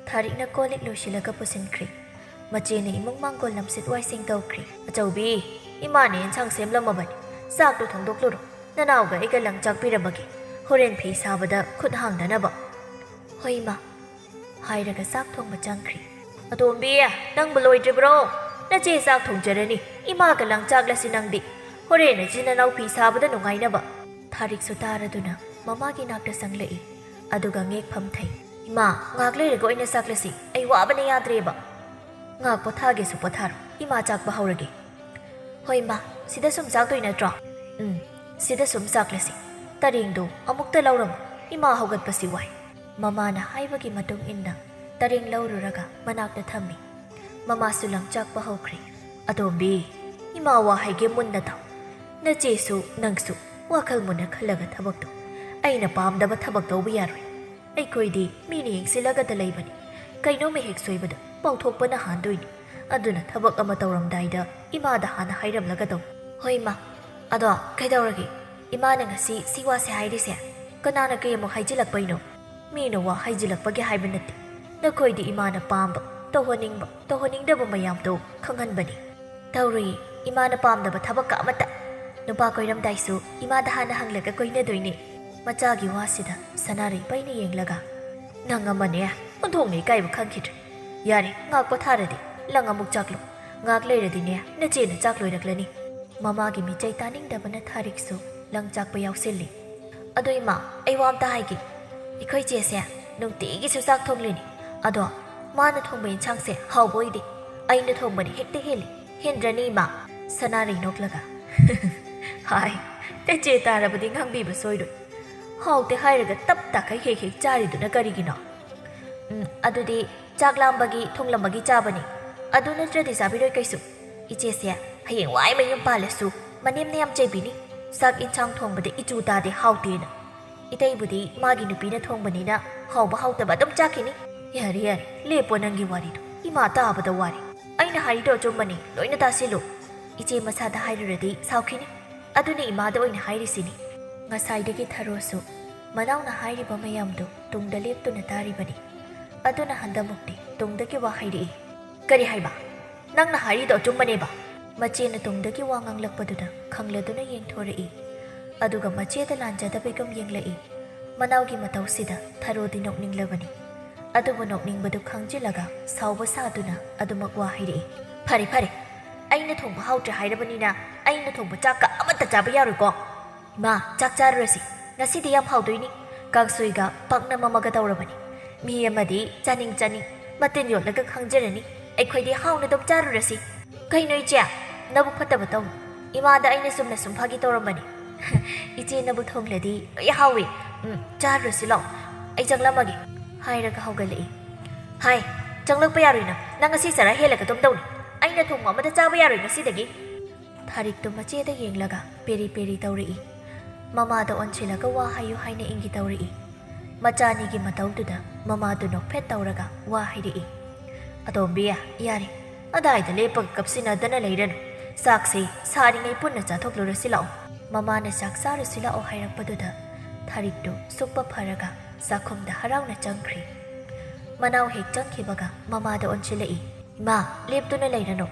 ꯊꯥꯔꯤꯛꯅ ꯀꯣꯜ ꯂꯤꯛ ꯂꯣꯏꯁꯤꯜꯂꯒ ꯄꯨꯁꯤꯟꯈ꯭ꯔꯤ꯫ ꯃꯆꯦꯅ ꯏꯃꯨꯡ ꯃꯥꯡꯒꯣꯜ ꯂꯝꯁꯤꯠ ꯋꯥꯏꯁꯤꯡ ꯇꯧꯈ꯭ꯔꯤ꯫ "ꯑꯆꯧꯕꯤ, ꯏꯃꯥꯅ ꯏꯟꯁꯥꯡ ꯁꯦꯝꯂꯝꯃꯕꯅꯤ꯫ ꯆꯥꯛꯇꯣ ꯊꯣꯡꯗꯣꯛꯂꯨꯔꯣ꯫ ꯅꯅꯥꯎꯒ ꯑꯩꯒ ꯂꯪ ꯆꯥꯛꯄꯤꯔꯝꯃꯒꯦ꯫ ꯍꯣꯔꯦꯟ ꯐꯤ ꯁꯥꯕꯗ ꯈꯨꯠ ꯍꯥꯡꯗꯅꯕ꯫" "ꯍꯣꯏ, ꯏꯃꯥ꯫" ꯍꯥꯏꯔꯒ ꯆꯥꯛ ꯊꯣꯡꯕ ꯆꯪꯈ꯭ꯔꯤ꯫ "ꯑꯇꯣꯝꯕꯤ, ꯅꯪꯕꯨ ꯂꯣꯏꯗ꯭ꯔꯤꯕ꯭ꯔꯣ? ꯅꯆꯦ ꯆꯥꯛ ꯊꯣꯡꯖꯔꯅꯤ꯫ ꯏꯃꯥꯒ ꯂꯪ ꯆꯥꯛꯂꯁꯤ ꯅꯪꯗꯤ꯫ ꯍꯣꯔꯦꯟ ꯅꯆꯤꯟ ꯅꯅꯥꯎ ꯐꯤ ꯁꯥꯕꯗ ꯅꯨꯡꯉꯥꯏꯅꯕ꯫" ꯊꯥꯔꯤꯛꯁꯨ ꯇꯥꯔꯗꯨꯅ ꯃꯃꯥꯒꯤ ꯅꯥꯛꯇ ꯆꯪꯂꯛꯏ꯫ ꯑꯗꯨꯒ ꯉꯦꯛ ꯐꯝꯊꯩ꯫ "ꯏꯃꯥ, ꯉꯥꯏꯍꯥꯛ ꯂꯩꯔꯒ ꯑꯣꯏꯅ ꯆꯥꯛꯂꯁꯤ꯫ ꯑꯩ ꯋꯥꯕꯅ ꯌꯥꯗ꯭ꯔꯦꯕ꯫" "ꯉꯥꯏꯍꯥꯛ ꯄꯣꯊꯥꯒꯦꯁꯨ ꯄꯣꯊꯥꯔꯣ꯫ ꯏꯃꯥ ꯆꯥꯛꯄ ꯍꯧꯔꯒꯦ꯫" "ꯍꯣꯏ, ꯏꯃꯥ꯫ ꯁꯤꯗ ꯁꯨꯝ ꯆꯥꯛꯇꯣꯏ ꯅꯠꯇ꯭ꯔꯣ?" "ꯎꯝ, ꯁꯤꯗ ꯁꯨꯝ ꯆꯥꯛꯂꯁꯤ꯫ ꯇꯔꯦꯡꯗꯣ ꯑꯃꯨꯛꯇ ꯂꯧꯔꯝꯃꯨ꯫ ꯏꯃꯥ ꯍꯧꯒꯠꯄꯁꯤ ꯋꯥꯏ꯫" ꯃꯃꯥꯅ ꯍꯥꯏꯕꯒꯤ ꯃꯇꯨꯡ ꯏꯟꯅ ꯇꯔꯦꯡ ꯂꯧꯔꯨꯔꯒ ꯃꯅꯥꯛꯇ ꯊꯝꯃꯤ꯫ ꯃꯃꯥꯁꯨ ꯂꯪ ꯆꯥꯛꯄ ꯍꯧꯈ꯭ꯔꯦ꯫ "ꯑꯇꯣꯝꯕꯤ, ꯏꯃꯥ ꯋꯥ ꯍꯥꯏꯒꯦ ꯃꯨꯟꯅ ꯇꯥꯎ꯫ ꯅꯆꯦꯁꯨ ꯅꯪꯁꯨ ꯋꯥꯈꯜ ꯃꯨꯟꯅ ꯈꯜꯂꯒ ꯊꯕꯛ ꯇꯧ꯫ ꯑꯩꯅ ꯄꯥꯝꯗꯕ ꯊꯕꯛ ꯇꯧꯕ ꯌꯥꯔꯣꯏ꯫ ꯑꯩꯈꯣꯏꯗꯤ ꯃꯤꯅ ꯌꯦꯡꯁꯤꯜꯂꯒꯗ ꯂꯩꯕꯅꯤ꯫ ꯀꯩꯅꯣꯝꯃ ꯍꯦꯛ ꯁꯣꯏꯕꯗ ꯄꯥꯎꯊꯣꯛꯄꯅ ꯍꯥꯟꯗꯣꯏꯅꯤ꯫ ꯑꯗꯨꯅ ꯊꯕꯛ ꯑꯃ ꯇꯧꯔꯝꯗꯥꯏꯗ ꯏꯃꯥꯗ ꯍꯥꯟꯅ ꯍꯥꯏꯔꯝꯂꯒ ꯇꯧ꯫" "ꯍꯣꯏ, ꯏꯃꯥ꯫ ꯑꯗꯣ ꯀꯩꯗꯧꯔꯒꯦ? ꯏꯃꯥꯅ ꯉꯁꯤ ꯁꯤ ꯋꯥꯁꯦ ꯍꯥꯏꯔꯤꯁꯦ ꯀꯅꯥꯅ ꯀꯩ ꯑꯃꯨꯛ ꯍꯥꯏꯖꯤꯜꯂꯛꯄꯩꯅꯣ?" "ꯃꯤꯅ ꯋꯥ ꯍꯥꯏꯖꯤꯜꯂꯛꯄꯒꯤ ꯍꯥꯏꯕ ꯅꯠꯇꯦ꯫ ꯅꯈꯣꯏꯗꯤ ꯏꯃꯥꯅ ꯄꯥꯝꯕ, ꯇꯧꯍꯟꯅꯤꯡꯕ, ꯇꯧꯍꯟꯅꯤꯡꯗꯕ ꯃꯌꯥꯝꯗꯣ ꯈꯪꯍꯟꯕꯅꯤ꯫" "ꯇꯧꯔꯨꯏ, ꯏꯃꯥꯅ ꯄꯥꯝꯗꯕ ꯊꯕꯛꯀ ꯑꯃꯠꯇ꯫ ꯅꯨꯄꯥ ꯀꯣꯏꯔꯝꯗꯥꯏꯁꯨ ꯏꯃꯥꯗ ꯍꯥꯟꯅ ꯍꯪꯂꯒ ꯀꯣꯏꯅꯗꯣꯏꯅꯤ꯫" ꯃꯆꯥꯒꯤ ꯋꯥꯁꯤꯗ ꯁꯅꯥꯔꯩ ꯄꯩꯅ ꯌꯦꯡꯂꯒ, "ꯅꯪ ꯑꯃꯅꯦ, ꯑꯣꯟꯊꯣꯛꯅ ꯏꯀꯥꯏꯕ ꯈꯪꯈꯤꯗ꯭ꯔꯦ꯫ ꯌꯥꯔꯦ, ꯉꯥꯛ ꯄꯣꯊꯥꯔꯗꯤ꯫ ꯂꯪ ꯑꯃꯨꯛ ꯆꯥꯛꯂꯨ꯫ ꯉꯥꯛ ꯂꯩꯔꯗꯤꯅꯦ, ꯅꯆꯦꯅ ꯆꯥꯛ ꯂꯣꯏꯔꯛꯂꯅꯤ꯫" ꯃꯃꯥꯒꯤ ꯃꯤꯆꯩ ꯇꯥꯅꯤꯡꯗꯕꯅ ꯊꯥꯔꯤꯛꯁꯨ ꯂꯪ ꯆꯥꯛꯄ ꯌꯥꯎꯁꯤꯜꯂꯤ꯫ "ꯑꯗꯣ ꯏꯃꯥ, ꯑꯩ ꯋꯥ ꯑꯝꯇ ꯍꯥꯏꯒꯦ꯫ ꯑꯩꯈꯣꯏ ꯆꯦꯁꯦ ꯅꯨꯡꯇꯤꯒꯤꯁꯨ ꯆꯥꯛ ꯊꯣꯡꯂꯤꯅꯤ꯫ ꯑꯗꯣ ꯃꯥꯅ ꯊꯣꯡꯕ ꯏꯟꯁꯥꯡꯁꯦ ꯍꯥꯎꯕ ꯑꯣꯏꯗꯦ꯫ ꯑꯩꯅ ꯊꯣꯡꯕꯅ ꯍꯦꯛꯇ ꯍꯦꯜꯂꯤ꯫ ꯍꯦꯟꯗ꯭ꯔꯅꯤ ꯏꯃꯥ? ꯁꯅꯥꯔꯩ ꯅꯣꯛꯂꯒ, "ꯍꯥꯏ, ꯇꯆꯦ ꯇꯥꯔꯕꯗꯤ ꯉꯥꯡꯕꯤꯕ ꯁꯣꯏꯔꯣꯏ꯫ ꯍꯥꯎꯇꯦ ꯍꯥꯏꯔꯒ ꯇꯞ ꯇꯥꯈꯩ ꯍꯦꯛ ꯍꯦꯛ ꯆꯥꯔꯤꯗꯨꯅ ꯀꯔꯤꯒꯤꯅꯣ?" "ꯎꯝ, ꯑꯗꯨꯗꯤ ꯆꯥꯛ ꯂꯥꯝꯕꯒꯤ ꯊꯣꯡꯂꯝꯕꯒꯤ ꯆꯥꯕꯅꯤ꯫ ꯑꯗꯨ ꯅꯠꯇ꯭ꯔꯗꯤ ꯆꯥꯕꯤꯔꯣꯏ ꯀꯩꯁꯨ꯫ ꯏꯆꯦꯁꯦ ꯍꯌꯦꯡꯋꯥꯏ ꯃꯌꯨꯝ ꯄꯥꯜꯂꯁꯨ ꯃꯅꯦꯝꯅ ꯌꯥꯝ ꯆꯩꯕꯤꯅꯤ꯫ ꯆꯥꯛ ꯏꯟꯁꯥꯡ ꯊꯣꯡꯕꯗ ꯏꯆꯨ ꯇꯥꯗꯦ, ꯍꯥꯎꯇꯦꯅ꯫ ꯏꯇꯩꯕꯨꯗꯤ ꯃꯥꯒꯤ ꯅꯨꯄꯤꯅ ꯊꯣꯡꯕꯅꯤꯅ ꯍꯥꯎꯕ ꯍꯥꯎꯇꯕ ꯑꯗꯨꯝ ꯆꯥꯈꯤꯅꯤ꯫ ꯌꯥꯔꯦ, ꯌꯥꯔꯦ, ꯂꯦꯞꯄꯣ ꯅꯪꯒꯤ ꯋꯥꯔꯤꯗꯣ꯫ ꯏꯃꯥ ꯇꯥꯕꯗ ꯋꯥꯔꯦ꯫ ꯑꯩꯅ ꯍꯥꯏꯔꯤꯗꯣ ꯑꯆꯨꯝꯕꯅꯤ, ꯂꯣꯏꯅ ꯇꯥꯁꯤꯜꯂꯨ꯫" "ꯏꯆꯦ ꯃꯁꯥꯗ ꯍꯥꯏꯔꯨꯔꯗꯤ ꯁꯥꯎꯈꯤꯅꯤ꯫ ꯑꯗꯨꯅ ꯏꯃꯥꯗ ꯑꯣꯏꯅ ꯍꯥꯏꯔꯤꯁꯤꯅꯤ꯫" ꯉꯁꯥꯏꯗꯒꯤ ꯊꯔꯣꯁꯨ ꯃꯅꯥꯎꯅ ꯍꯥꯏꯔꯤꯕ ꯃꯌꯥꯝꯗꯨ ꯇꯨꯡꯗ ꯂꯦꯞꯇꯨꯅ ꯇꯥꯔꯤꯕꯅꯤ꯫ ꯑꯗꯨꯅ ꯍꯟꯗꯃꯨꯛꯇꯤ ꯇꯨꯡꯗꯒꯤ ꯋꯥ ꯍꯥꯏꯔꯛꯏ꯫ "ꯀꯔꯤ ꯍꯥꯏꯕ? ꯅꯪꯅ ꯍꯥꯏꯔꯤꯗꯣ ꯑꯆꯨꯝꯕꯅꯦꯕ?" ꯃꯆꯦꯅ ꯇꯨꯡꯗꯒꯤ ꯋꯥ ꯉꯥꯡꯂꯛꯄꯗꯨꯗ ꯈꯪꯂꯗꯨꯅ ꯌꯦꯡꯊꯣꯔꯛꯏ꯫ ꯑꯗꯨꯒ ꯃꯆꯦꯗ ꯂꯥꯟꯖꯗꯕꯒꯨꯝ ꯌꯦꯡꯂꯛꯏ꯫ ꯃꯅꯥꯎꯒꯤ ꯃꯇꯧꯁꯤꯗ ꯊꯔꯣꯗꯤ ꯅꯣꯛꯅꯤꯡꯂꯕꯅꯤ꯫ ꯑꯗꯨꯕꯨ ꯅꯣꯛꯅꯤꯡꯕꯗꯨ ꯈꯪꯖꯤꯜꯂꯒ ꯁꯥꯎꯕ ꯁꯥꯗꯨꯅ ꯑꯗꯨꯃꯛ ꯋꯥ ꯍꯥꯏꯔꯛꯏ꯫ "ꯐꯔꯦ, ꯐꯔꯦ, ꯑꯩꯅ ꯊꯣꯡꯕ ꯍꯥꯎꯇ꯭ꯔꯦ ꯍꯥꯏꯔꯕꯅꯤꯅ ꯑꯩꯅ ꯊꯣꯡꯕ ꯆꯥꯛꯀ ꯑꯃꯠꯇ ꯆꯥꯕ ꯌꯥꯔꯣꯏꯀꯣ?" "ꯏꯃꯥ, ꯆꯥꯛ ꯆꯥꯔꯨꯔꯁꯤ꯫ ꯉꯁꯤꯗꯤ ꯌꯥꯝ ꯍꯥꯎꯗꯣꯏꯅꯤ꯫ ꯀꯥꯡꯁꯣꯏꯒ ꯄꯥꯛꯅꯝ ꯑꯃꯒ ꯇꯧꯔꯕꯅꯤ꯫ ꯃꯤ ꯑꯃꯗꯤ ꯆꯥꯅꯤꯡ ꯆꯥꯅꯤꯡ ꯃꯇꯤꯟ ꯌꯣꯠꯂꯒ ꯈꯪꯖꯔꯅꯤ꯫ ꯑꯩꯈꯣꯏꯗꯤ ꯍꯥꯎꯅ ꯑꯗꯨꯝ ꯆꯥꯔꯨꯔꯁꯤ꯫" "ꯀꯩꯅꯣ ꯏꯆꯦ? ꯅꯕꯨꯛ ꯐꯠꯇꯕ ꯇꯧꯅꯨ꯫ ꯏꯃꯥꯗ ꯑꯩꯅ ꯆꯨꯝꯅ ꯁꯨꯝ ꯐꯥꯒꯤ ꯇꯧꯔꯝꯕꯅꯤ꯫ ꯏꯆꯦ ꯅꯕꯨ ꯊꯣꯡꯂꯗꯤ ꯂꯣꯏ ꯍꯥꯎꯏ꯫ ꯎꯝ, ꯆꯥꯔꯨꯔꯁꯤ ꯂꯥꯛꯑꯣ꯫ ꯑꯩ ꯆꯪꯂꯝꯃꯒꯦ꯫" ꯍꯥꯏꯔꯒ ꯍꯧꯒꯠꯂꯛꯏ꯫ "ꯍꯥꯏ, ꯆꯪꯂꯛꯄ ꯌꯥꯔꯣꯏ ꯅꯪ꯫ ꯅꯪ ꯉꯁꯤ ꯆꯔꯥ ꯍꯦꯜꯂꯒ ꯇꯨꯝꯗꯧꯅꯤ꯫ ꯑꯩꯅ ꯊꯣꯡꯕ ꯑꯃꯠꯇ ꯆꯥꯕ ꯌꯥꯔꯣꯏ ꯉꯁꯤꯗꯒꯤ꯫" ꯊꯥꯔꯤꯛꯇꯨ ꯃꯆꯦꯗ ꯌꯦꯡꯂꯒ ꯄꯦꯔꯤ ꯄꯦꯔꯤ ꯇꯧꯔꯛꯏ꯫ ꯃꯃꯥꯗ ꯑꯣꯟꯁꯤꯜꯂꯒ ꯋꯥ ꯍꯥꯏꯌꯨ ꯍꯥꯏꯅ ꯏꯪꯒꯤ ꯇꯧꯔꯛꯏ꯫ ꯃꯆꯥꯅꯤꯒꯤ ꯃꯇꯧꯗꯨꯗ ꯃꯃꯥꯗꯨ ꯅꯣꯛꯐꯦꯠ ꯇꯧꯔꯒ ꯋꯥ ꯍꯥꯏꯔꯛꯏ꯫ "ꯑꯇꯣꯝꯕꯤ, ꯌꯥꯔꯦ, ꯑꯗꯥꯏꯗ ꯂꯦꯞꯄꯒ ꯀꯞꯁꯤꯟꯅꯗꯅ ꯂꯩꯔꯅꯨ꯫ ꯆꯥꯛꯁꯦ ꯁꯥꯔꯤꯉꯩ ꯄꯨꯟꯅ ꯆꯥꯊꯣꯛꯂꯨꯔꯁꯤ ꯂꯥꯛꯑꯣ꯫" ꯃꯃꯥꯅ "ꯆꯥꯛ ꯆꯥꯔꯨꯁꯤ ꯂꯥꯛꯑꯣ" ꯍꯥꯏꯔꯛꯄꯗꯨꯗ ꯊꯥꯔꯤꯛꯇꯨ ꯁꯨꯛꯄ ꯐꯔꯒ ꯆꯥꯛꯈꯨꯝꯗ ꯍꯔꯥꯎꯅ ꯆꯪꯈ꯭ꯔꯤ꯫ ꯃꯅꯥꯎ ꯍꯦꯛ ꯆꯪꯈꯤꯕꯒ ꯃꯃꯥꯗ ꯑꯣꯟꯁꯤꯜꯂꯛꯏ꯫ "ꯏꯃꯥ, ꯂꯦꯞꯇꯨꯅ ꯂꯩꯔꯅꯨ꯫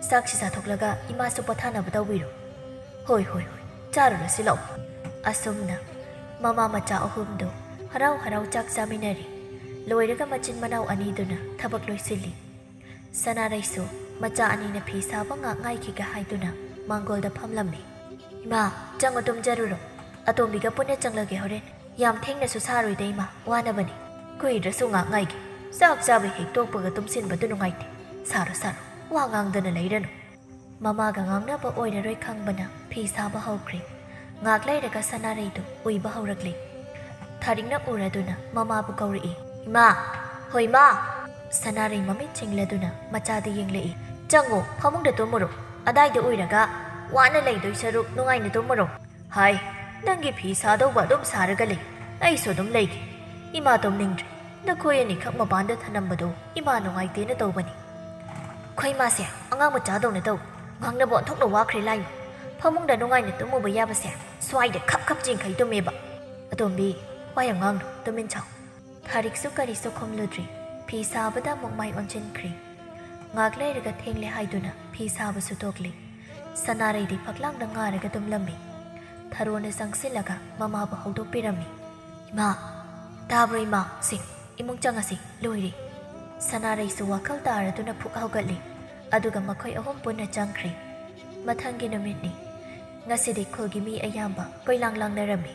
ꯆꯥꯛꯁꯤ ꯆꯥꯊꯣꯛꯂꯒ ꯏꯃꯥꯁꯨ ꯄꯣꯊꯥꯅꯕ ꯇꯧꯕꯤꯔꯣ꯫" "ꯍꯣꯏ, ꯍꯣꯏ, ꯍꯣꯏ, ꯆꯥꯔꯨꯔꯁꯤ ꯂꯥꯛꯑꯣ꯫" ꯑꯁꯨꯝꯅ ꯃꯃꯥ ꯃꯆꯥ ꯑꯍꯨꯝꯗꯨ ꯍꯔꯥꯎ ꯍꯔꯥꯎ ꯆꯥꯛ ꯆꯥꯃꯤꯟꯅꯔꯤ꯫ ꯂꯣꯏꯔꯒ ꯃꯆꯤꯟ ꯃꯅꯥꯎ ꯑꯅꯤꯗꯨꯅ ꯊꯕꯛ ꯂꯣꯏꯁꯤꯜꯂꯤ꯫ ꯁꯅꯥꯔꯩꯁꯨ ꯃꯆꯥ ꯑꯅꯤꯅ ꯐꯤ ꯁꯥꯕ ꯉꯥꯛ ꯉꯥꯏꯈꯤꯒꯦ ꯍꯥꯏꯗꯨꯅ ꯃꯥꯡꯒꯣꯜꯗ ꯐꯝꯂꯝꯃꯤ꯫ "ꯏꯃꯥ, ꯆꯪꯉꯨ ꯇꯨꯝꯖꯔꯨꯔꯣ꯫ ꯑꯇꯣꯝꯕꯤꯒ ꯄꯨꯟꯅ ꯆꯪꯂꯒꯦ ꯍꯣꯔꯦꯟ꯫ ꯌꯥꯝ ꯊꯦꯡꯅꯁꯨ ꯁꯥꯔꯣꯏꯗ ꯏꯃꯥ, ꯋꯥꯅꯕꯅꯤ꯫" "ꯀꯨꯏꯗ꯭ꯔꯁꯨ ꯉꯥꯛ ꯉꯥꯏꯒꯦ꯫ ꯆꯥꯛ ꯆꯥꯕ ꯍꯦꯛ ꯇꯣꯛꯄꯒ ꯇꯨꯝꯁꯤꯟꯕꯗꯨ ꯅꯨꯡꯉꯥꯏꯇꯦ꯫ ꯁꯥꯔꯣ, ꯁꯥꯔꯣ, ꯋꯥ ꯉꯥꯡꯗꯅ ꯂꯩꯔꯅꯨ꯫" ꯃꯃꯥꯒ ꯉꯥꯡꯅꯕ ꯑꯣꯏꯔꯔꯣꯏ ꯈꯪꯕꯅ ꯐꯤ ꯁꯥꯕ ꯍꯧꯈ꯭ꯔꯦ꯫ ꯉꯥꯛ ꯂꯩꯔꯒ ꯁꯅꯥꯔꯩꯗꯨ ꯎꯏꯕ ꯍꯧꯔꯛꯂꯦ꯫ ꯊꯥꯔꯤꯛꯅ ꯎꯔꯗꯨꯅ ꯃꯃꯥꯕꯨ ꯀꯧꯔꯛꯏ꯫ "ꯏꯃꯥ! ꯍꯣꯏ, ꯏꯃꯥ!" ꯁꯅꯥꯔꯩ ꯃꯃꯤꯠ ꯆꯤꯡꯂꯗꯨꯅ ꯃꯆꯥꯗ ꯌꯦꯡꯂꯛꯏ꯫ "ꯆꯪꯉꯣ, ꯐꯃꯨꯡꯗ ꯇꯨꯝꯃꯨꯔꯣ꯫ ꯑꯗꯥꯏꯗ ꯎꯏꯔꯒ ꯋꯥꯅ ꯂꯩꯗꯣꯏ ꯁꯔꯨꯛ ꯅꯨꯡꯉꯥꯏꯅ ꯇꯨꯝꯃꯨꯔꯣ꯫ ꯍꯥꯏ, ꯅꯪꯒꯤ ꯐꯤ ꯁꯥꯗꯧꯕ ꯑꯗꯨꯝ ꯁꯥꯔꯒ ꯂꯩ꯫ ꯑꯩꯁꯨ ꯑꯗꯨꯝ ꯂꯩꯒꯦ꯫ ꯏꯃꯥ ꯇꯨꯝꯅꯤꯡꯗ꯭ꯔꯦ꯫ ꯅꯈꯣꯏ ꯑꯅꯤꯈꯛ ꯃꯄꯥꯟꯗ ꯊꯅꯝꯕꯗꯣ ꯏꯃꯥ ꯅꯨꯡꯉꯥꯏꯇꯦꯅ ꯇꯧꯕꯅꯤ꯫ ꯑꯩꯈꯣꯏ ꯏꯃꯥꯁꯦ ꯑꯉꯥꯡ ꯃꯆꯥꯗꯧꯅ ꯇꯧ꯫ ꯉꯥꯡꯅꯕ ꯑꯣꯟꯊꯣꯛꯅ ꯋꯥꯈ꯭ꯔꯦ ꯂꯥꯏꯃ꯫ ꯐꯃꯨꯡꯗ ꯅꯨꯡꯉꯥꯏꯅ ꯇꯨꯝꯃꯨꯕ ꯌꯥꯕꯁꯦ ꯁ꯭ꯋꯥꯏꯗ ꯈꯞ ꯈꯞ ꯆꯤꯡꯈꯩ ꯇꯨꯝꯃꯦꯕ꯫ ꯑꯇꯣꯝꯕꯤ, ꯋꯥ ꯌꯥꯝ ꯉꯥꯡꯅꯨ, ꯇꯨꯃꯤꯟ ꯁꯥꯎ꯫" ꯊꯥꯔꯤꯛꯁꯨ ꯀꯔꯤꯁꯨ ꯈꯨꯝꯂꯨꯗ꯭ꯔꯤ꯫ ꯐꯤ ꯁꯥꯕꯗ ꯑꯃꯨꯛ ꯃꯥꯏ ꯑꯣꯟꯁꯤꯟꯈ꯭ꯔꯤ꯫ ꯉꯥꯛ ꯂꯩꯔꯒ ꯊꯦꯡꯂꯦ ꯍꯥꯏꯗꯨꯅ ꯐꯤ ꯁꯥꯕꯁꯨ ꯇꯣꯛꯂꯤ꯫ ꯁꯅꯥꯔꯩꯗꯤ ꯐꯛꯂꯥꯡꯗ ꯉꯥꯔꯒ ꯇꯨꯝꯂꯝꯃꯤ꯫ ꯊꯔꯣꯅ ꯆꯪꯁꯤꯜꯂꯒ ꯃꯃꯥꯕꯨ ꯍꯧꯗꯣꯛꯄꯤꯔꯝꯃꯤ꯫ "ꯏꯃꯥ, ꯇꯥꯕ꯭ꯔꯣ ꯏꯃꯥ? ꯁꯦ, ꯏꯃꯨꯡ ꯆꯪꯉꯁꯤ, ꯂꯣꯏꯔꯦ꯫" ꯁꯅꯥꯔꯩꯁꯨ ꯋꯥꯈꯜ ꯇꯥꯔꯗꯨꯅ ꯐꯨꯛ ꯍꯧꯒꯠꯂꯤ꯫ ꯑꯗꯨꯒ ꯃꯈꯣꯏ ꯑꯍꯨꯝ ꯄꯨꯟꯅ ꯆꯪꯈ꯭ꯔꯤ꯫ ꯃꯊꯪꯒꯤ ꯅꯨꯃꯤꯠꯅꯤ꯫ ꯉꯁꯤꯗꯤ ꯈꯨꯜꯒꯤ ꯃꯤ ꯑꯌꯥꯝꯕ ꯀꯣꯏꯂꯥꯡ ꯂꯥꯡꯅꯔꯝꯃꯤ꯫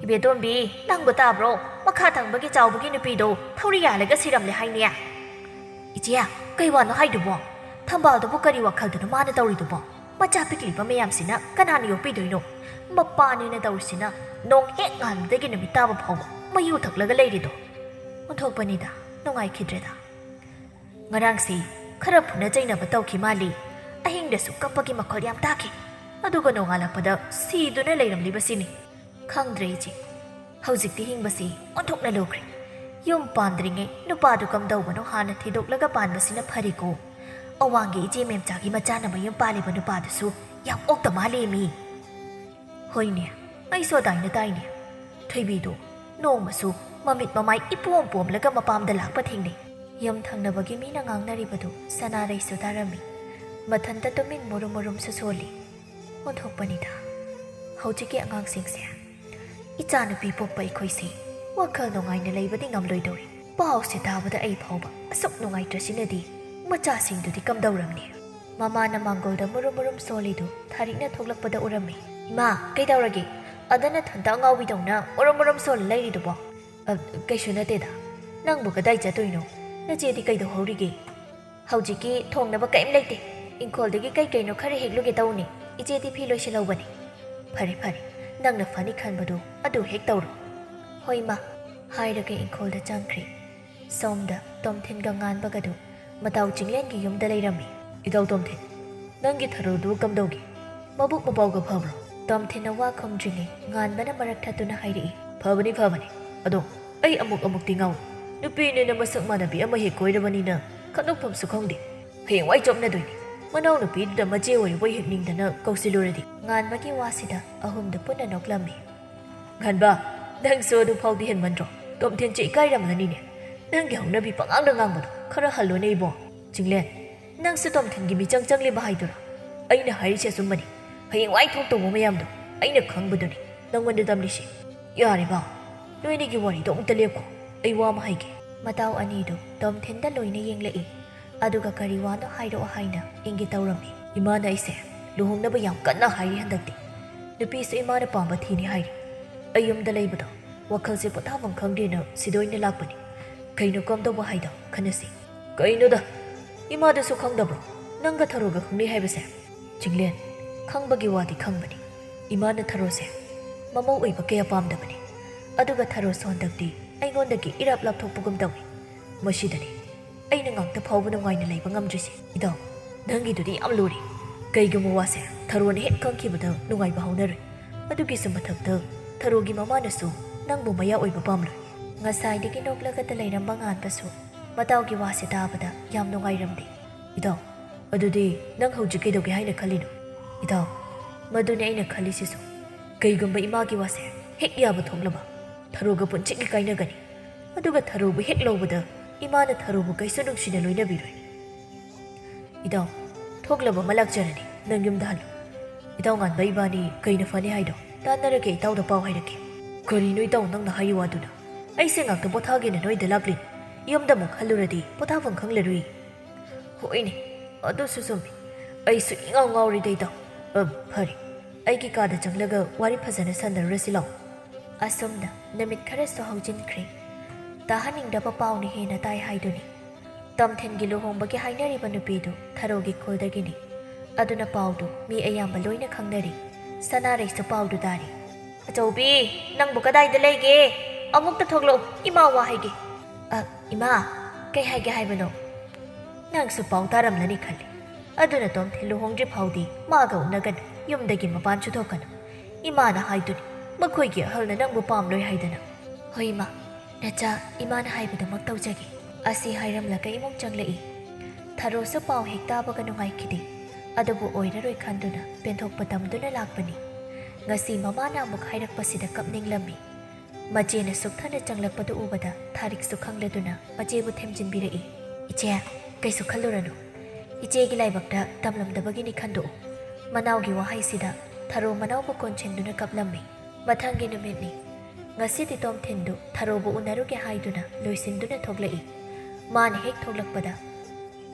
"ꯏꯕꯦꯇꯣꯝꯕꯤ, ꯅꯪꯕꯨ ꯇꯥꯕ꯭ꯔꯣ? ꯃꯈꯥ ꯊꯪꯕꯒꯤ ꯆꯥꯎꯕꯒꯤ ꯅꯨꯄꯤꯗꯣ ꯊꯧꯔꯤ ꯌꯥꯜꯂꯒ ꯁꯤꯔꯝꯂꯦ ꯍꯥꯏꯅꯦ꯫" "ꯏꯆꯦ, ꯀꯩ ꯋꯥꯅꯣ ꯍꯥꯏꯗꯨꯕꯣ? ꯊꯝꯕꯥꯜꯗꯨꯕꯨ ꯀꯔꯤ ꯋꯥꯈꯜꯗꯅꯣ ꯃꯥꯅ ꯇꯧꯔꯤꯗꯨꯕꯣ? ꯃꯆꯥ ꯄꯤꯛꯂꯤꯕ ꯃꯌꯥꯝꯁꯤꯅ ꯀꯅꯥꯅ ꯌꯣꯛꯄꯤꯗꯣꯏꯅꯣ? ꯃꯄꯥꯅꯦꯅ ꯇꯧꯔꯤꯁꯤꯅ ꯅꯣꯡ ꯍꯦꯛ ꯉꯥꯟꯕꯗꯒꯤ ꯅꯨꯃꯤꯠ ꯇꯥꯕ ꯐꯥꯎꯕ ꯃꯩ ꯌꯨ ꯊꯛꯂꯒ ꯂꯩꯔꯤꯗꯣ꯫" ꯑꯣꯟꯊꯣꯛꯄꯅꯤꯗ, ꯅꯨꯡꯉꯥꯏꯈꯤꯗ꯭ꯔꯦꯗ꯫ ꯉꯔꯥꯡꯁꯤ ꯈꯔ ꯐꯨꯅ ꯆꯩꯅꯕ ꯇꯧꯈꯤ ꯃꯥꯜꯂꯤ꯫ ꯑꯍꯤꯡꯗꯁꯨ ꯀꯞꯄꯒꯤ ꯃꯈꯣꯜ ꯌꯥꯝ ꯇꯥꯈꯤ꯫ ꯑꯗꯨꯒ ꯅꯣꯡꯉꯥꯜꯂꯛꯄꯗ ꯁꯤꯗꯨꯅ ꯂꯩꯔꯝꯂꯤꯕꯁꯤꯅꯤ꯫ ꯈꯪꯗ꯭ꯔꯦ ꯏꯆꯦ꯫ ꯍꯧꯖꯤꯛꯇꯤ ꯍꯤꯡꯕꯁꯤ ꯑꯣꯟꯊꯣꯛꯅ ꯂꯨꯈ꯭ꯔꯦ꯫ ꯌꯨꯝ ꯄꯥꯟꯗ꯭ꯔꯤꯉꯩ ꯅꯨꯄꯥꯗꯨ ꯀꯝꯗꯧꯕꯅꯣ ꯍꯥꯟꯅ ꯊꯤꯗꯣꯛꯂꯒ ꯄꯥꯟꯕꯁꯤꯅ ꯐꯔꯦꯀꯣ꯫ ꯑꯋꯥꯡꯒꯤ ꯏꯆꯦ ꯃꯦꯝꯆꯥꯒꯤ ꯃꯆꯥꯅ ꯃꯌꯨꯝ ꯄꯥꯜꯂꯤꯕ ꯅꯨꯄꯥꯗꯨꯁꯨ ꯌꯥꯝ ꯑꯣꯛꯇ ꯃꯥꯜꯂꯦ ꯃꯤ꯫ ꯍꯣꯏꯅꯦ, ꯑꯩꯁꯨ ꯑꯗꯥꯏꯅ ꯇꯥꯏꯅꯦ꯫ ꯊꯣꯏꯕꯤꯗꯨ ꯅꯣꯡꯃꯁꯨ ꯃꯃꯤꯠ ꯃꯃꯥꯏ ꯏꯄꯣꯝ ꯄꯣꯝꯂꯒ ꯃꯄꯥꯝꯗ ꯂꯥꯛꯄ ꯊꯦꯡꯅꯩ꯫ ꯌꯨꯝ ꯊꯪꯅꯕꯒꯤ ꯃꯤꯅ ꯉꯥꯡꯅꯔꯤꯕꯗꯨ ꯁꯅꯥꯔꯩꯁꯨ ꯇꯥꯔꯝꯃꯤ꯫ ꯃꯊꯟꯇ ꯇꯨꯃꯤꯟ ꯃꯨꯔꯨꯝ ꯃꯨꯔꯨꯝꯁꯨ ꯁꯣꯜꯂꯤ꯫ ꯑꯣꯟꯊꯣꯛꯄꯅꯤꯗ ꯍꯧꯖꯤꯛꯀꯤ ꯑꯉꯥꯡꯁꯤꯡꯁꯦ꯫ ꯏꯆꯥꯅꯨꯄꯤ ꯄꯣꯛꯄ ꯑꯩꯈꯣꯏꯁꯦ ꯋꯥꯈꯜ ꯅꯨꯡꯉꯥꯏꯅ ꯂꯩꯕꯗꯤ ꯉꯝꯂꯣꯏꯗꯧꯔꯤ꯫ ꯄꯥꯎꯁꯦ ꯇꯥꯕꯗ ꯑꯩ ꯐꯥꯎꯕ ꯑꯁꯨꯛ ꯅꯨꯡꯉꯥꯏꯇ꯭ꯔꯁꯤꯅꯗꯤ ꯃꯆꯥꯁꯤꯡꯗꯨꯗꯤ ꯀꯝꯗꯧꯔꯝꯅꯤ? ꯃꯃꯥꯅ ꯃꯥꯡꯒꯣꯜꯗ ꯃꯨꯔꯨꯝ ꯃꯨꯔꯨꯝ ꯁꯣꯜꯂꯤꯗꯨ ꯊꯥꯔꯤꯛꯅ ꯊꯣꯛꯂꯛꯄꯗ ꯎꯔꯝꯃꯤ꯫ "ꯏꯃꯥ, ꯀꯩꯗꯧꯔꯒꯦ? ꯑꯗ ꯅꯊꯟꯇ ꯑꯉꯥꯎꯕꯤꯗꯧꯅ ꯃꯨꯔꯨꯝ ꯃꯨꯔꯨꯝ ꯁꯣꯜꯂ ꯂꯩꯔꯤꯗꯨꯕꯣ?" "ꯑ, ꯀꯩꯁꯨ ꯅꯠꯇꯦꯗ꯫ ꯅꯪꯕꯨ ꯀꯗꯥꯏ ꯆꯠꯇꯣꯏꯅꯣ? ꯅꯆꯦꯗꯤ ꯀꯩꯗꯧꯍꯧꯔꯤꯒꯦ?" "ꯍꯧꯖꯤꯛꯀꯤ ꯊꯣꯡꯅꯕ ꯀꯔꯤꯝ ꯂꯩꯇꯦ꯫ "ꯏꯪꯈꯣꯜꯗꯒꯤ ꯀꯩ ꯀꯩꯅꯣ ꯈꯔ ꯍꯦꯛꯂꯨꯒꯦ ꯇꯧꯅꯤ꯫ ꯏꯆꯦꯗꯤ ꯐꯤ ꯂꯣꯏꯁꯤꯜꯍꯧꯕꯅꯤ꯫" "ꯐꯔꯦ ꯐꯔꯦ, ꯅꯪꯅ ꯐꯅꯤ ꯈꯟꯕꯗꯨ ꯑꯗꯨ ꯍꯦꯛ ꯇꯧꯔꯣ꯫" "ꯍꯣꯏ ꯃꯥ," ꯍꯥꯏꯔꯒ ꯏꯪꯈꯣꯜꯗ ꯆꯪꯈ꯭ꯔꯦ꯫ ꯁꯣꯝꯗ ꯇꯣꯝꯊꯤꯟꯒ ꯉꯥꯟꯕꯒꯗꯨ ꯃꯇꯥꯎ ꯆꯤꯡꯂꯦꯟꯒꯤ ꯌꯨꯝꯗ ꯂꯩꯔꯝꯃꯤ꯫ "ꯏꯇꯥꯎ ꯇꯣꯝꯊꯤꯟ, ꯅꯪꯒꯤ ꯊꯔꯣꯗꯨ ꯀꯝꯗꯧꯒꯤ? ꯃꯕꯨꯛ ꯃꯄꯥꯎꯒ ꯐꯕ꯭ꯔꯣ?" ꯇꯣꯝꯊꯤꯟꯅ ꯋꯥ ꯈꯨꯝꯗ꯭ꯔꯤꯉꯩ ꯉꯥꯟꯕꯅ ꯃꯔꯛ ꯊꯠꯇꯨꯅ ꯍꯥꯏꯔꯛꯏ꯫ "ꯐꯕꯅꯤ ꯐꯕꯅꯤ꯫ ꯑꯗꯣ ꯑꯩ ꯑꯃꯨꯛ ꯑꯃꯨꯛꯇꯤ ꯉꯥꯎꯏ꯫ ꯅꯨꯄꯤꯅꯤꯅ ꯃꯁꯛ ꯃꯥꯟꯅꯕꯤ ꯑꯃ ꯍꯦꯛ ꯀꯣꯏꯔꯕꯅꯤꯅ ꯈꯟꯗꯣꯛꯐꯝꯁꯨ ꯈꯪꯗꯦ꯫ ꯍꯌꯦꯡꯋꯥꯏ ꯆꯣꯞꯅꯗꯣꯏꯅꯤ꯫ ꯃꯅꯥꯎꯅꯨꯄꯤꯗꯨꯗ ꯃꯆꯦ ꯑꯣꯏꯔꯕꯣꯏ ꯍꯦꯛ ꯅꯤꯡꯗꯅ ꯀꯧꯁꯤꯜꯂꯨꯔꯗꯤ꯫" ꯉꯥꯟꯕꯒꯤ ꯋꯥꯁꯤꯗ ꯑꯍꯨꯝꯗꯨ ꯄꯨꯟꯅ ꯅꯣꯛꯂꯝꯃꯤ꯫ "ꯉꯥꯟꯕ, ꯅꯪꯁꯨ ꯑꯗꯨ ꯐꯥꯎꯗꯤ ꯍꯦꯟꯃꯟꯗ꯭ꯔꯣ? ꯇꯣꯝꯊꯤꯟ ꯆꯦ ꯏꯀꯥꯏꯔꯝꯂꯅꯤꯅꯦ꯫ ꯅꯪꯒꯤ ꯍꯧꯅꯕꯤ ꯄꯉꯥꯡꯗ ꯉꯥꯡꯕꯗꯣ ꯈꯔ ꯍꯜꯂꯣꯅꯦ ꯏꯕꯣ꯫" "ꯆꯤꯡꯂꯦꯟ, ꯅꯪꯁꯨ ꯇꯣꯝꯊꯤꯟꯒꯤ ꯃꯤꯆꯪ ꯆꯪꯂꯤꯕ ꯍꯥꯏꯗꯨꯔꯥ? ꯑꯩꯅ ꯍꯥꯏꯔꯤꯁꯦ ꯑꯆꯨꯝꯕꯅꯤ꯫ ꯍꯌꯦꯡꯋꯥꯏ ꯊꯣꯛꯇꯧꯕ ꯃꯌꯥꯝꯗꯣ ꯑꯩꯅ ꯈꯪꯕꯗꯨꯅꯤ ꯅꯪꯉꯣꯟꯗ ꯇꯝꯂꯤꯁꯦ꯫" "ꯌꯥꯔꯦ ꯕꯥ, ꯅꯣꯏꯅꯤꯒꯤ ꯋꯥꯔꯤꯗꯣ ꯑꯃꯨꯛꯇ ꯂꯦꯞꯈꯣ꯫ ꯑꯩ ꯋꯥ ꯑꯃ ꯍꯥꯏꯒꯦ꯫" ꯃꯇꯥꯎ ꯑꯅꯤꯗꯨ ꯇꯣꯝꯊꯤꯟꯗ ꯂꯣꯏꯅ ꯌꯦꯡꯂꯛꯏ꯫ ꯑꯗꯨꯒ ꯀꯔꯤ ꯋꯥꯅꯣ ꯍꯥꯏꯔꯛꯑꯣ ꯍꯥꯏꯅ ꯏꯪꯒꯤꯠ ꯇꯧꯔꯝꯃꯤ꯫ "ꯏꯃꯥꯅ ꯑꯩꯁꯦ ꯂꯨꯍꯣꯡꯅꯕ ꯌꯥꯝ ꯀꯟꯅ ꯍꯥꯏꯔꯤ ꯍꯟꯗꯛꯇꯤ꯫ ꯅꯨꯄꯤꯁꯨ ꯏꯃꯥꯅ ꯄꯥꯝꯕ ꯊꯤꯅꯤ ꯍꯥꯏꯔꯤ꯫ ꯑꯩ ꯌꯨꯝꯗ ꯂꯩꯕꯗꯣ ꯋꯥꯈꯜꯁꯦ ꯄꯣꯊꯥꯐꯝ ꯈꯪꯗꯦꯅ ꯁꯤꯗ ꯑꯣꯏꯅ ꯂꯥꯛꯄꯅꯤ꯫ ꯀꯩꯅꯣ ꯀꯝꯗꯧꯕ ꯍꯥꯏꯗꯣ ꯈꯟꯅꯁꯤ꯫" "ꯀꯩꯅꯣꯗ, ꯏꯃꯥꯗꯁꯨ ꯈꯪꯗꯕ꯭ꯔꯣ ꯅꯪꯒ ꯊꯔꯣꯒ ꯈꯪꯅꯩ ꯍꯥꯏꯕꯁꯦ?" "ꯆꯤꯡꯂꯦꯟ, ꯈꯪꯕꯒꯤ ꯋꯥꯗꯤ ꯈꯪꯕꯅꯤ꯫ ꯏꯃꯥꯅ ꯊꯔꯣꯁꯦ ꯃꯃꯧ ꯑꯣꯏꯕ ꯀꯌꯥ ꯄꯥꯝꯗꯕꯅꯤ꯫ ꯑꯗꯨꯒ ꯊꯔꯣꯁꯨ ꯍꯟꯗꯛꯇꯤ ꯑꯩꯉꯣꯟꯗꯒꯤ ꯏꯔꯥꯞ ꯂꯥꯞꯊꯣꯛꯄꯒꯨꯝ ꯇꯧꯏ꯫ ꯃꯁꯤꯗꯅꯤ ꯑꯩꯅ ꯉꯥꯛꯇ ꯐꯥꯎꯕ ꯅꯨꯡꯉꯥꯏꯅ ꯂꯩꯕ ꯉꯝꯗ꯭ꯔꯤꯁꯦ꯫" "ꯏꯇꯥꯎ, ꯅꯪꯒꯤꯗꯨꯗꯤ ꯌꯥꯝ ꯂꯨꯔꯤ꯫ ꯀꯩꯒꯨꯝꯕ ꯋꯥꯁꯦ ꯊꯔꯣꯅ ꯍꯦꯛ ꯈꯪꯈꯤꯕꯗ ꯅꯨꯡꯉꯥꯏꯕ ꯍꯧꯅꯔꯣꯏ꯫ ꯑꯗꯨꯒꯤꯁꯨ ꯃꯊꯛꯇ ꯊꯔꯣꯒꯤ ꯃꯃꯥꯅꯁꯨ ꯅꯪꯕꯨ ꯃꯌꯥ ꯑꯣꯏꯕ ꯄꯥꯝꯂꯣꯏ꯫" ꯉꯁꯥꯏꯗꯒꯤ ꯅꯣꯛꯂꯒꯇ ꯂꯩꯔꯝꯕ ꯉꯥꯟꯕꯁꯨ ꯃꯇꯥꯎꯒꯤ ꯋꯥꯁꯦ ꯇꯥꯕꯗ ꯌꯥꯝ ꯅꯨꯡꯉꯥꯏꯔꯝꯗꯦ꯫ "ꯏꯇꯥꯎ, ꯑꯗꯨꯗꯤ ꯅꯪ ꯍꯧꯖꯤꯛ ꯀꯩꯗꯧꯒꯦ ꯍꯥꯏꯅ ꯈꯜꯂꯤꯅꯣ?" "ꯏꯇꯥꯎ, ꯃꯗꯨꯅꯦ ꯑꯩꯅ ꯈꯜꯂꯤꯁꯤꯁꯨ꯫ ꯀꯩꯒꯨꯝꯕ ꯏꯃꯥꯒꯤ ꯋꯥꯁꯦ ꯍꯦꯛ ꯌꯥꯕ ꯊꯣꯛꯂꯕ, ꯊꯔꯣꯒ ꯄꯨꯟꯁꯤꯒꯤ ꯀꯥꯏꯅꯒꯅꯤ꯫ ꯑꯗꯨꯒ ꯊꯔꯣꯕꯨ ꯍꯦꯛ ꯂꯧꯕꯗ ꯏꯃꯥꯅ ꯊꯔꯣꯕꯨ ꯀꯩꯁꯨ ꯅꯨꯡꯁꯤꯅ ꯂꯣꯏꯅꯕꯤꯔꯣꯏ꯫" "ꯏꯇꯥꯎ, ꯊꯣꯛꯂꯕ ꯑꯃ ꯂꯥꯛꯆꯔꯅꯤ, ꯅꯪ ꯌꯨꯝꯗ ꯍꯜꯂꯨ꯫ ꯏꯇꯥꯎ ꯉꯥꯟꯕ ꯏꯕꯥꯅꯤ ꯀꯩꯅ ꯐꯅꯤ ꯍꯥꯏꯗꯣ ꯇꯥꯟꯅꯔꯒꯦ, ꯏꯇꯥꯎꯗ ꯄꯥꯎ ꯍꯥꯏꯔꯛꯀꯦ꯫" "ꯀꯔꯤꯅꯣ ꯏꯇꯥꯎ ꯅꯪꯅ ꯍꯥꯏꯔꯤ ꯋꯥꯗꯨꯅ? ꯑꯩꯁꯦ ꯉꯥꯛꯇ ꯄꯣꯊꯥꯒꯦꯅ ꯅꯣꯏꯗ ꯂꯥꯛꯂꯤꯅꯤ꯫ ꯌꯨꯝꯗ ꯑꯃꯨꯛ ꯍꯜꯂꯨꯔꯗꯤ ꯄꯣꯊꯥꯐꯝ ꯈꯪꯂꯔꯨꯏ꯫" "ꯍꯣꯏꯅꯦ, ꯑꯗꯨꯁꯨ ꯆꯨꯝꯃꯤ꯫ ꯑꯩꯁꯨ ꯏꯉꯥꯎ ꯉꯥꯎꯔꯤꯗ ꯏꯇꯥꯎ꯫ ꯑ, ꯐꯔꯦ, ꯑꯩꯒꯤ ꯀꯥꯗ ꯆꯪꯂꯒ ꯋꯥꯔꯤ ꯐꯖꯅ ꯁꯥꯟꯅꯔꯨꯔꯁꯤ ꯂꯥꯎ꯫" ꯑꯁꯨꯝꯅ ꯅꯨꯃꯤꯠ ꯈꯔꯁꯨ ꯍꯧꯖꯤꯟꯈ꯭ꯔꯦ꯫ ꯇꯥꯍꯟꯅꯤꯡꯗꯕ ꯄꯥꯎꯅ ꯍꯦꯟꯅ ꯇꯥꯏ ꯍꯥꯏꯗꯨꯅꯤ꯫ ꯇꯣꯝꯊꯤꯟꯒꯤ ꯂꯨꯍꯣꯡꯕꯒꯤ ꯍꯥꯏꯅꯔꯤꯕ ꯅꯨꯄꯤꯗꯨ ꯊꯔꯣꯒꯤ ꯈꯨꯜꯗꯒꯤꯅꯤ꯫ ꯑꯗꯨꯅ ꯄꯥꯎꯗꯨ ꯃꯤ ꯑꯌꯥꯝꯕ ꯂꯣꯏꯅ ꯈꯪꯅꯔꯤ꯫ ꯁꯅꯥꯔꯩꯁꯨ ꯄꯥꯎꯗꯨ ꯇꯥꯔꯤ꯫ "ꯑꯆꯧꯕꯤ, ꯅꯪꯕꯨ ꯀꯗꯥꯏꯗ ꯂꯩꯒꯦ? ꯑꯃꯨꯛꯇ ꯊꯣꯛꯂꯛꯎ, ꯏꯃꯥ ꯋꯥ ꯍꯥꯏꯒꯦ꯫" "ꯑ, ꯏꯃꯥ, ꯀꯩ ꯍꯥꯏꯒꯦ ꯍꯥꯏꯕꯅꯣ?" "ꯅꯪꯁꯨ ꯄꯥꯎ ꯇꯥꯔꯝꯂꯅꯤ ꯈꯜꯂꯤ꯫ ꯑꯗꯨꯅ ꯇꯣꯝꯊꯤꯟ ꯂꯨꯍꯣꯡꯗ꯭ꯔꯤ ꯐꯥꯎꯗꯤ ꯃꯥꯒ ꯎꯅꯒꯅꯨ, ꯌꯨꯝꯗꯒꯤ ꯃꯄꯥꯟꯁꯨ ꯊꯣꯛꯀꯅꯨ꯫ ꯏꯃꯥꯅ ꯍꯥꯏꯗꯨꯅꯤ, ꯃꯈꯣꯏꯒꯤ ꯑꯍꯜꯅ ꯅꯪꯕꯨ ꯄꯥꯝꯂꯣꯏ ꯍꯥꯏꯗꯅ꯫" "ꯍꯣꯏ ꯏꯃꯥ, ꯅꯆꯥ, ꯏꯃꯥꯅ ꯍꯥꯏꯕꯗꯨꯃꯛ ꯇꯧꯖꯒꯦ꯫" ꯑꯁꯤ ꯍꯥꯏꯔꯝꯂꯒ ꯏꯃꯨꯡ ꯆꯪꯂꯛꯏ꯫ ꯊꯔꯣꯁꯨ ꯄꯥꯎ ꯍꯦꯛ ꯇꯥꯕꯒ ꯅꯨꯡꯉꯥꯏꯈꯤꯗꯦ꯫ ꯑꯗꯨꯕꯨ ꯑꯣꯏꯔꯔꯣꯏ ꯈꯟꯗꯨꯅ ꯄꯦꯟꯊꯣꯛꯄ ꯇꯝꯗꯨꯅ ꯂꯥꯛꯄꯅꯤ꯫ ꯉꯁꯤ ꯃꯃꯥꯅ ꯑꯃꯨꯛ ꯍꯥꯏꯔꯛꯄꯁꯤꯗ ꯀꯞꯅꯤꯡꯂꯝꯃꯤ꯫ ꯃꯆꯦꯅ ꯁꯨꯛꯊꯅ ꯆꯪꯂꯛꯄꯗꯨ ꯎꯕꯗ ꯊꯥꯔꯤꯛꯁꯨ ꯈꯪꯂꯗꯨꯅ ꯃꯆꯦꯕꯨ ꯊꯦꯝꯖꯤꯟꯕꯤꯔꯛꯏ꯫ "ꯏꯆꯦ, ꯀꯩꯁꯨ ꯈꯜꯂꯨꯔꯅꯨ꯫ ꯏꯆꯦꯒꯤ ꯂꯥꯏꯕꯛꯇ ꯇꯝꯂꯝꯗꯕꯒꯤꯅꯤ ꯈꯟꯗꯣꯛꯎ꯫" ꯃꯅꯥꯎꯒꯤ ꯋꯥꯍꯩꯁꯤꯗ ꯊꯔꯣ ꯃꯅꯥꯎꯕꯨ ꯀꯣꯟꯁꯤꯟꯗꯨꯅ ꯀꯞꯂꯝꯃꯤ꯫ ꯃꯊꯪꯒꯤ ꯅꯨꯃꯤꯠꯅꯤ꯫ ꯉꯁꯤꯗꯤ ꯇꯣꯝꯊꯤꯟꯗꯨ ꯊꯔꯣꯕꯨ ꯎꯅꯔꯨꯒꯦ ꯍꯥꯏꯗꯨꯅ ꯂꯣꯏꯁꯤꯟꯗꯨꯅ ꯊꯣꯛꯂꯛꯏ꯫ ꯃꯥꯅ ꯍꯦꯛ ꯊꯣꯛꯂꯛꯄꯗ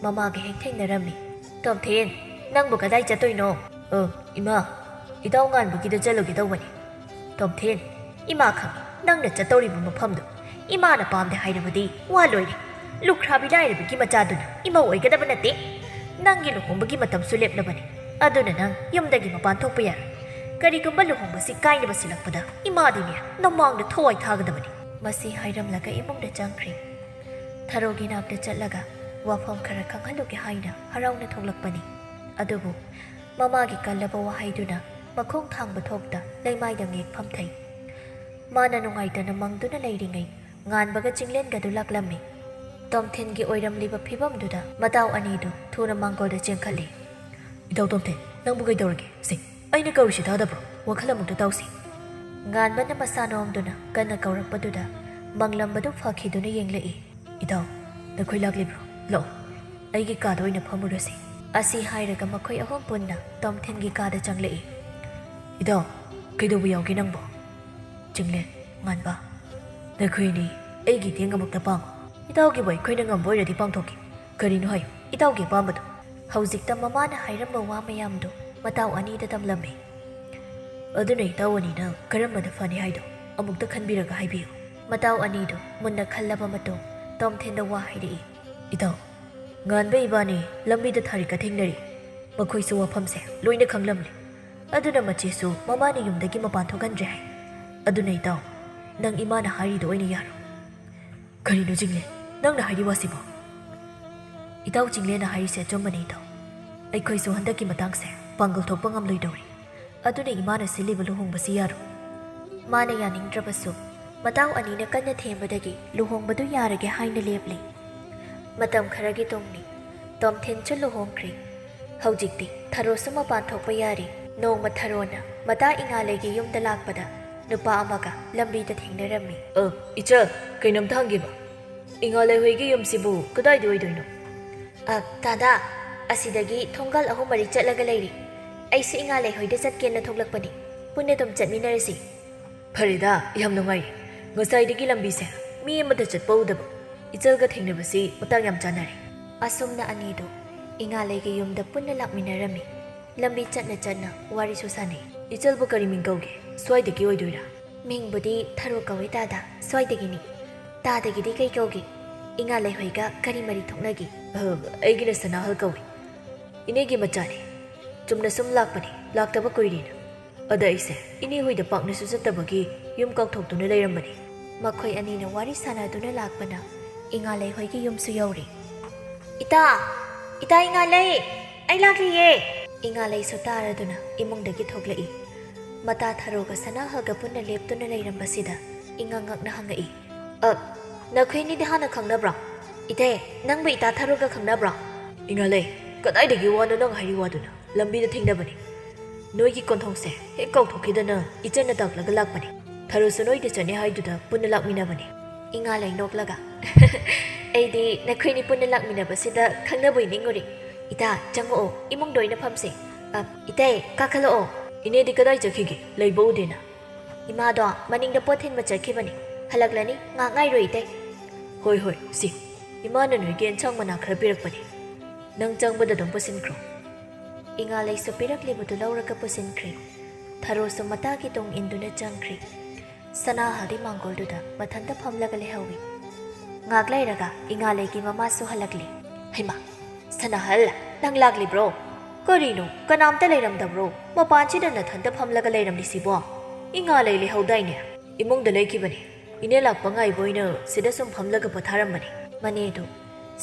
ꯃꯃꯥꯒ ꯍꯦꯛ ꯊꯦꯡꯅꯔꯝꯃꯤ꯫ "ꯇꯣꯝꯊꯤꯟ, ꯅꯪꯕꯨ ꯀꯗꯥꯏ ꯆꯠꯇꯣꯏꯅꯣ?" "ꯑ, ꯏꯃꯥ, ꯏꯇꯥꯎ ꯉꯥꯟꯕꯒꯤꯗ ꯆꯠꯂꯨꯒꯦ ꯇꯧꯕꯅꯤ꯫" "ꯇꯣꯝꯊꯤꯟ, ꯏꯃꯥ ꯈꯪꯏ ꯅꯪꯅ ꯆꯠꯇꯧꯔꯤꯕ ꯃꯐꯝꯗꯨ꯫ ꯏꯃꯥꯅ ꯄꯥꯝꯗꯦ ꯍꯥꯏꯔꯕꯗꯤ ꯋꯥ ꯂꯣꯏꯔꯦ꯫ ꯂꯨꯈ꯭ꯔꯥꯕꯤ ꯂꯥꯏꯔꯕꯒꯤ ꯃꯆꯥꯗꯨꯅ ꯏꯃꯧ ꯑꯣꯏꯒꯗꯕ ꯅꯠꯇꯦ꯫ ꯅꯪꯒꯤ ꯂꯨꯍꯣꯡꯕꯒꯤ ꯃꯇꯝꯁꯨ ꯂꯦꯞꯂꯕꯅꯤ꯫ ꯑꯗꯨꯅ ꯅꯪ ꯌꯨꯝꯗꯒꯤ ꯃꯄꯥꯟ ꯊꯣꯛꯄ ꯌꯥꯔꯣꯏ꯫ ꯀꯔꯤꯒꯨꯝꯕ ꯂꯨꯍꯣꯡꯕꯁꯤ ꯀꯥꯏꯅꯕ ꯁꯤꯜꯂꯛꯄꯗ ꯏꯃꯥꯗꯤꯅꯦ ꯅꯃꯥꯡꯗ ꯊꯋꯥꯏ ꯊꯥꯒꯗꯕꯅꯤ꯫" ꯃꯁꯤ ꯍꯥꯏꯔꯝꯂꯒ ꯏꯃꯨꯡꯗ ꯆꯪꯈ꯭ꯔꯦ꯫ ꯊꯔꯣꯒꯤ ꯅꯥꯛꯇ ꯆꯠꯂꯒ ꯋꯥꯐꯝ ꯈꯔ ꯈꯪꯍꯜꯂꯨꯒꯦ ꯍꯥꯏꯅ ꯍꯔꯥꯎꯅ ꯊꯣꯛꯂꯛꯄꯅꯤ꯫ ꯑꯗꯨꯕꯨ ꯃꯃꯥꯒꯤ ꯀꯜꯂꯕ ꯋꯥꯍꯩꯗꯨꯅ ꯃꯈꯣꯡ ꯊꯥꯡꯕ ꯊꯣꯛꯇ ꯂꯩꯃꯥꯏꯗ ꯉꯦꯛ ꯐꯝꯊꯩ꯫ ꯃꯥꯅ ꯅꯨꯡꯉꯥꯏꯇꯅ ꯃꯪꯗꯨꯅ ꯂꯩꯔꯤꯉꯩ ꯉꯥꯟꯕꯒ ꯆꯤꯡꯂꯦꯟꯒꯗꯨ ꯂꯥꯛꯂꯝꯃꯤ꯫ ꯇꯣꯝꯊꯤꯟꯒꯤ ꯑꯣꯏꯔꯝꯂꯤꯕ ꯐꯤꯕꯝꯗꯨꯗ ꯃꯇꯥꯎ ꯑꯅꯤꯗꯨ ꯊꯨꯅ ꯃꯥꯡꯒꯣꯜꯗ ꯆꯦꯟꯈꯠꯂꯤ꯫ "ꯏꯇꯥꯎ ꯇꯣꯝꯊꯤꯟ, ꯅꯪꯕꯨ ꯀꯩꯗꯧꯔꯒꯦ? ꯁꯦ, ꯑꯩꯅ ꯀꯧꯔꯤꯁꯤ ꯇꯥꯗꯕ꯭ꯔꯣ? ꯋꯥꯈꯜ ꯑꯃꯨꯛꯇ ꯇꯥꯎꯁꯤ꯫" ꯉꯥꯟꯕꯅ ꯃꯁꯥ ꯅꯣꯝꯗꯨꯅ ꯀꯟꯅ ꯀꯧꯔꯛꯄꯗꯨꯗ ꯃꯪꯂꯝꯕꯗꯨ ꯐꯈꯤꯗꯨꯅ ꯌꯦꯡꯂꯛꯏ꯫ "ꯏꯇꯥꯎ, ꯅꯈꯣꯏ ꯂꯥꯛꯂꯤꯕ꯭ꯔꯣ? ꯂꯥꯛꯑꯣ, ꯑꯩꯒꯤ ꯀꯥꯗ ꯑꯣꯏꯅ ꯐꯝꯃꯨꯔꯁꯤ꯫" ꯑꯁꯤ ꯍꯥꯏꯔꯒ ꯃꯈꯣꯏ ꯑꯍꯨꯝ ꯄꯨꯟꯅ ꯇꯣꯝꯊꯤꯟꯒꯤ ꯀꯥꯗ ꯆꯪꯂꯛꯏ꯫ "ꯏꯇꯥꯎ, ꯀꯩꯗꯧꯕ ꯌꯥꯎꯒꯦ ꯅꯪꯕꯣ?" "ꯆꯤꯡꯂꯦꯟ, ꯉꯥꯟꯕ, ꯅꯈꯣꯏ ꯑꯅꯤ ꯑꯩꯒꯤ ꯏꯇꯦꯡ ꯑꯃꯨꯛꯇ ꯄꯥꯡꯉꯨ꯫ ꯏꯇꯥꯎꯒꯤꯕꯨ ꯑꯩꯈꯣꯏꯅ ꯉꯝꯕ ꯑꯣꯏꯔꯗꯤ ꯄꯥꯡꯊꯣꯛꯀꯦ꯫ ꯀꯔꯤꯅꯣ ꯍꯥꯏꯌꯨ, ꯏꯇꯥꯎꯒꯤ ꯑꯄꯥꯝꯕꯗꯣ꯫" ꯍꯧꯖꯤꯛꯇ ꯃꯃꯥꯅ ꯍꯥꯏꯔꯝꯕ ꯋꯥ ꯃꯌꯥꯝꯗꯣ ꯃꯇꯥꯎ ꯑꯅꯤꯗ ꯇꯝꯂꯝꯃꯤ꯫ "ꯑꯗꯨꯅ ꯏꯇꯥꯎ ꯑꯅꯤꯅ ꯀꯔꯝꯕꯅ ꯐꯅꯤ ꯍꯥꯏꯗꯣ ꯑꯃꯨꯛꯇ ꯈꯟꯕꯤꯔꯒ ꯍꯥꯏꯕꯤꯌꯨ꯫" ꯃꯇꯥꯎ ꯑꯅꯤꯗꯨ ꯃꯨꯟꯅ ꯈꯜꯂꯕ ꯃꯇꯨꯡ ꯇꯣꯝꯊꯤꯟꯗ ꯋꯥ ꯍꯥꯏꯔꯛꯏ꯫ ꯏꯇꯥꯎ, ꯉꯥꯟꯕ ꯏꯕꯥꯅꯤ ꯂꯝꯕꯤꯗ ꯊꯥꯔꯤꯛꯀ ꯊꯦꯡꯅꯔꯤ꯫ ꯃꯈꯣꯏꯁꯨ ꯋꯥꯐꯝꯁꯦ ꯂꯣꯏꯅ ꯈꯪꯂꯝꯂꯦ꯫ ꯑꯗꯨꯅ ꯃꯆꯦꯁꯨ ꯃꯃꯥꯅ ꯌꯨꯝꯗꯒꯤ ꯃꯄꯥꯟ ꯊꯣꯛꯍꯟꯗ꯭ꯔꯦ ꯍꯥꯏ꯫ ꯑꯗꯨꯅ ꯏꯇꯥꯎ, ꯅꯪ ꯏꯃꯥꯅ ꯍꯥꯏꯔꯤꯗꯣ ꯑꯣꯏꯅ ꯌꯥꯔꯣ꯫ ꯀꯔꯤꯅꯣ ꯆꯤꯡꯂꯦ, ꯅꯪꯅ ꯍꯥꯏꯔꯤ ꯋꯥꯁꯤꯕꯣ? ꯏꯇꯥꯎ, ꯆꯤꯡꯂꯦꯅ ꯍꯥꯏꯔꯤꯁꯦ ꯑꯆꯨꯝꯕꯅꯦ ꯏꯇꯥꯎ꯫ ꯑꯩꯈꯣꯏꯁꯨ ꯍꯟꯗꯛꯀꯤ ꯃꯇꯥꯡꯁꯦ ꯄꯥꯡꯒꯜ ꯊꯣꯛꯄ ꯉꯝꯂꯣꯏꯗꯧꯔꯤ꯫ ꯑꯗꯨꯅ ꯏꯃꯥꯅ ꯁꯤꯜꯂꯤꯕ ꯂꯨꯍꯣꯡꯕꯁꯤ ꯌꯥꯔꯣꯏ꯫ ꯃꯥꯅ ꯌꯥꯅꯤꯡꯗ꯭ꯔꯕꯁꯨ ꯃꯇꯥꯎ ꯑꯅꯤꯅ ꯀꯟꯅ ꯊꯦꯝꯕꯗꯒꯤ ꯂꯨꯍꯣꯡꯕꯗꯨ ꯌꯥꯔꯒꯦ ꯍꯥꯏꯅ ꯂꯦꯞꯂꯤ꯫ ꯃꯇꯝ ꯈꯔꯒꯤ ꯇꯨꯡꯅꯤ꯫ ꯇꯣꯝꯊꯤꯟꯁꯨ ꯂꯨꯍꯣꯡꯈ꯭ꯔꯦ꯫ ꯍꯧꯖꯤꯛꯇꯤ ꯊꯔꯣꯁꯨ ꯃꯄꯥꯟ ꯊꯣꯛꯄ ꯌꯥꯔꯦ꯫ ꯅꯣꯡꯃ ꯊꯔꯣꯅ ꯃꯇꯥ ꯏꯉꯥꯂꯩꯒꯤ ꯌꯨꯝꯗ ꯂꯥꯛꯄꯗ ꯅꯨꯄꯥ ꯑꯃꯒ ꯂꯝꯕꯤꯗ ꯊꯦꯡꯅꯔꯝꯃꯤ꯫ "ꯑ, ꯏꯆꯜ, ꯀꯩꯅꯣꯝꯇ ꯍꯪꯒꯦꯕ꯫ ꯏꯉꯥꯂꯩ ꯍꯣꯏꯒꯤ ꯌꯨꯝꯁꯤꯕꯨ ꯀꯗꯥꯏꯗ ꯑꯣꯏꯗꯣꯏꯅꯣ?" "ꯑ, ꯗꯥꯗꯥ, ꯑꯁꯤꯗꯒꯤ ꯊꯣꯡꯒꯥꯜ ꯑꯍꯨꯝ ꯃꯔꯤ ꯆꯠꯂꯒ ꯂꯩꯔꯦ꯫ ꯑꯩꯁꯨ ꯏꯉꯥꯂꯩ ꯍꯣꯏꯗ ꯆꯠꯀꯦꯅ ꯊꯣꯛꯂꯛꯄꯅꯤ꯫ ꯄꯨꯟꯅ ꯑꯗꯨꯝ ꯆꯠꯃꯤꯟꯅꯔꯁꯤ꯫" "ꯐꯔꯦꯗ, ꯌꯥꯝ ꯅꯨꯡꯉꯥꯏꯔꯦ꯫ ꯉꯁꯥꯏꯗꯒꯤ ꯂꯝꯕꯤꯁꯦ ꯃꯤ ꯑꯃꯠꯇ ꯆꯠꯄ ꯎꯗꯕ꯫ ꯏꯆꯜꯒ ꯊꯦꯡꯅꯕꯁꯤ ꯃꯇꯥꯡ ꯌꯥꯝ ꯆꯥꯅꯔꯦ꯫" ꯑꯁꯨꯝꯅ ꯑꯅꯤꯗꯨ ꯏꯉꯥꯂꯩꯒꯤ ꯌꯨꯝꯗ ꯄꯨꯟꯅ ꯂꯥꯛꯃꯤꯟꯅꯔꯝꯃꯤ꯫ ꯂꯝꯕꯤ ꯆꯠꯅ ꯆꯠꯅ ꯋꯥꯔꯤꯁꯨ ꯁꯥꯟꯅꯩ꯫ "ꯏꯆꯜꯕꯨ ꯀꯔꯤ ꯃꯤꯡ ꯀꯧꯒꯦ? ꯁ꯭ꯋꯥꯏꯗꯒꯤ ꯑꯣꯏꯗꯣꯏꯔꯥ?" "ꯃꯤꯡꯕꯨꯗꯤ ꯊꯔꯣ ꯀꯧꯏ ꯗꯥꯗꯥ, ꯁ꯭ꯋꯥꯏꯗꯒꯤꯅꯤ꯫ ꯇꯥꯗꯒꯤꯗꯤ ꯀꯩ ꯀꯧꯒꯦ? ꯏꯉꯥꯂꯩ ꯍꯣꯏꯒ ꯀꯔꯤ ꯃꯔꯤ ꯊꯣꯛꯅꯒꯦ?" "ꯑ, ꯑꯩꯒꯤꯅ ꯁꯅꯥꯍꯜ ꯀꯧꯏ꯫ ꯏꯅꯦꯒꯤ ꯃꯆꯥꯅꯤ꯫ ꯆꯨꯝꯅ ꯁꯨꯝ ꯂꯥꯛꯄꯅꯤ, ꯂꯥꯛꯇꯕ ꯀꯨꯏꯔꯦꯅ꯫ ꯑꯗ ꯑꯩꯁꯦ ꯏꯅꯦ ꯍꯣꯏꯗ ꯄꯥꯛꯅꯁꯨ ꯆꯠꯇꯕꯒꯤ ꯌꯨꯝ ꯀꯥꯎꯊꯣꯛꯇꯨꯅ ꯂꯩꯔꯝꯕꯅꯤ꯫" ꯃꯈꯣꯏ ꯑꯅꯤꯅ ꯋꯥꯔꯤ ꯁꯥꯟꯅꯗꯨꯅ ꯂꯥꯛꯄꯅ ꯏꯉꯥꯂꯩ ꯍꯣꯏꯒꯤ ꯌꯨꯝꯁꯨ ꯌꯧꯔꯦ꯫ "ꯏꯇꯥ! ꯏꯇꯥ ꯏꯉꯥꯂꯩ! ꯑꯩ ꯂꯥꯛꯂꯤꯌꯦ!" ꯏꯉꯥꯂꯩꯁꯨ ꯇꯥꯔꯗꯨꯅ ꯏꯃꯨꯡꯗꯒꯤ ꯊꯣꯛꯂꯛꯏ꯫ ꯃꯇꯥ ꯊꯔꯣꯒ ꯁꯅꯥꯍꯜꯒ ꯄꯨꯟꯅ ꯂꯦꯞꯇꯨꯅ ꯂꯩꯔꯝꯕꯁꯤꯗ ꯏꯉꯛ ꯉꯛꯅ ꯍꯪꯉꯛꯏ꯫ "ꯑ, ꯅꯈꯣꯏ ꯑꯅꯤꯗꯤ ꯍꯥꯟꯅ ꯈꯪꯅꯕ꯭ꯔꯣ? ꯏꯇꯩ, ꯅꯪꯕꯨ ꯏꯇꯥ ꯊꯔꯣꯒ ꯈꯪꯅꯕ꯭ꯔꯣ?" "ꯏꯉꯥꯂꯩ, ꯀꯗꯥꯏꯗꯒꯤ ꯋꯥꯅꯣ ꯅꯪ ꯍꯥꯏꯔꯤ ꯋꯥꯗꯨꯅ? ꯂꯝꯕꯤꯗ ꯊꯦꯡꯅꯕꯅꯤ꯫ ꯅꯣꯏꯒꯤ ꯀꯣꯟꯊꯣꯡꯁꯦ ꯍꯦꯛ ꯀꯥꯎꯊꯣꯛꯈꯤꯗꯅ ꯏꯆꯟꯅ ꯇꯥꯛꯂꯒ ꯂꯥꯛꯄꯅꯤ꯫ ꯊꯔꯣꯁꯨ ꯅꯣꯏꯗ ꯆꯠꯅꯤ ꯍꯥꯏꯗꯨꯗ ꯄꯨꯟꯅ ꯂꯥꯛꯃꯤꯟꯅꯕꯅꯤ꯫" ꯏꯉꯥꯂꯩ ꯅꯣꯛꯂꯒ, "ꯑꯩꯗꯤ ꯅꯈꯣꯏꯅꯤ ꯄꯨꯟꯅ ꯂꯥꯛꯃꯤꯟꯅꯕꯁꯤꯗ ꯈꯪꯅꯕꯣꯏ ꯅꯤꯡꯉꯨꯔꯦ꯫ ꯏꯇꯥ, ꯆꯪꯉꯛꯑꯣ, ꯏꯃꯨꯡꯗ ꯑꯣꯏꯅ ꯐꯝꯁꯦ꯫ ꯑ, ꯏꯇꯩ, ꯀꯥꯈꯠꯂꯛꯑꯣ꯫" "ꯏꯅꯦꯗꯤ ꯀꯗꯥꯏ ꯆꯠꯈꯤꯒꯦ? ꯂꯩꯕ ꯎꯗꯦꯅ?" "ꯏꯃꯥꯗꯣ ꯃꯅꯤꯡꯗ ꯄꯣꯠ ꯊꯤꯟꯕ ꯆꯠꯈꯤꯕꯅꯤ꯫ ꯍꯜꯂꯛꯂꯅꯤ, ꯉꯥꯏꯍꯥꯛ ꯉꯥꯏꯔꯣ ꯏꯇꯩ꯫" "ꯍꯣꯏ, ꯍꯣꯏ, ꯁꯤ, ꯏꯃꯥꯅ ꯅꯣꯏꯒꯤ ꯑꯦꯟꯁꯥꯡ ꯃꯅꯥ ꯈꯔ ꯄꯤꯔꯛꯄꯅꯤ꯫ ꯅꯪ ꯆꯪꯕꯗ ꯑꯗꯨꯝ ꯄꯨꯁꯤꯟꯈ꯭ꯔꯣ꯫" ꯏꯉꯥꯂꯩꯁꯨ ꯄꯤꯔꯛꯂꯤꯕꯗꯨ ꯂꯧꯔꯒ ꯄꯨꯁꯤꯟꯈ꯭ꯔꯦ꯫ ꯊꯔꯣꯁꯨ ꯃꯇꯥꯒꯤ ꯇꯨꯡ ꯏꯟꯗꯨꯅ ꯆꯪꯈ꯭ꯔꯦ꯫ ꯁꯅꯥꯍꯜꯗꯤ ꯃꯥꯡꯒꯣꯜꯗꯨꯗ ꯃꯊꯟꯇ ꯐꯝꯂꯒ ꯂꯩꯍꯧꯏ꯫ ꯉꯥꯛ ꯂꯩꯔꯒ ꯏꯉꯥꯂꯩꯒꯤ ꯃꯃꯥꯁꯨ ꯍꯜꯂꯛꯂꯦ꯫ "ꯍꯩꯃꯥ, ꯁꯅꯥꯍꯜ, ꯅꯪ ꯂꯥꯛꯂꯤꯕ꯭ꯔꯣ? ꯀꯔꯤꯅꯣ, ꯀꯅꯥꯝꯇ ꯂꯩꯔꯝꯗꯕ꯭ꯔꯣ? ꯃꯄꯥꯟꯁꯤꯗ ꯅꯊꯟꯇ ꯐꯝꯂꯒ ꯂꯩꯔꯝꯂꯤꯁꯤꯕꯣ?" "ꯏꯉꯥꯂꯩ ꯂꯩꯍꯧꯗꯥꯏꯅꯦ? ꯏꯃꯨꯡꯗ ꯂꯩꯈꯤꯕꯅꯦ꯫ ꯏꯅꯦ ꯂꯥꯛꯄ ꯉꯥꯏꯕ ꯑꯣꯏꯅ ꯁꯤꯗ ꯁꯨꯝ ꯐꯝꯂꯒ ꯄꯣꯊꯥꯔꯝꯕꯅꯦ꯫" ꯃꯅꯦꯗꯨ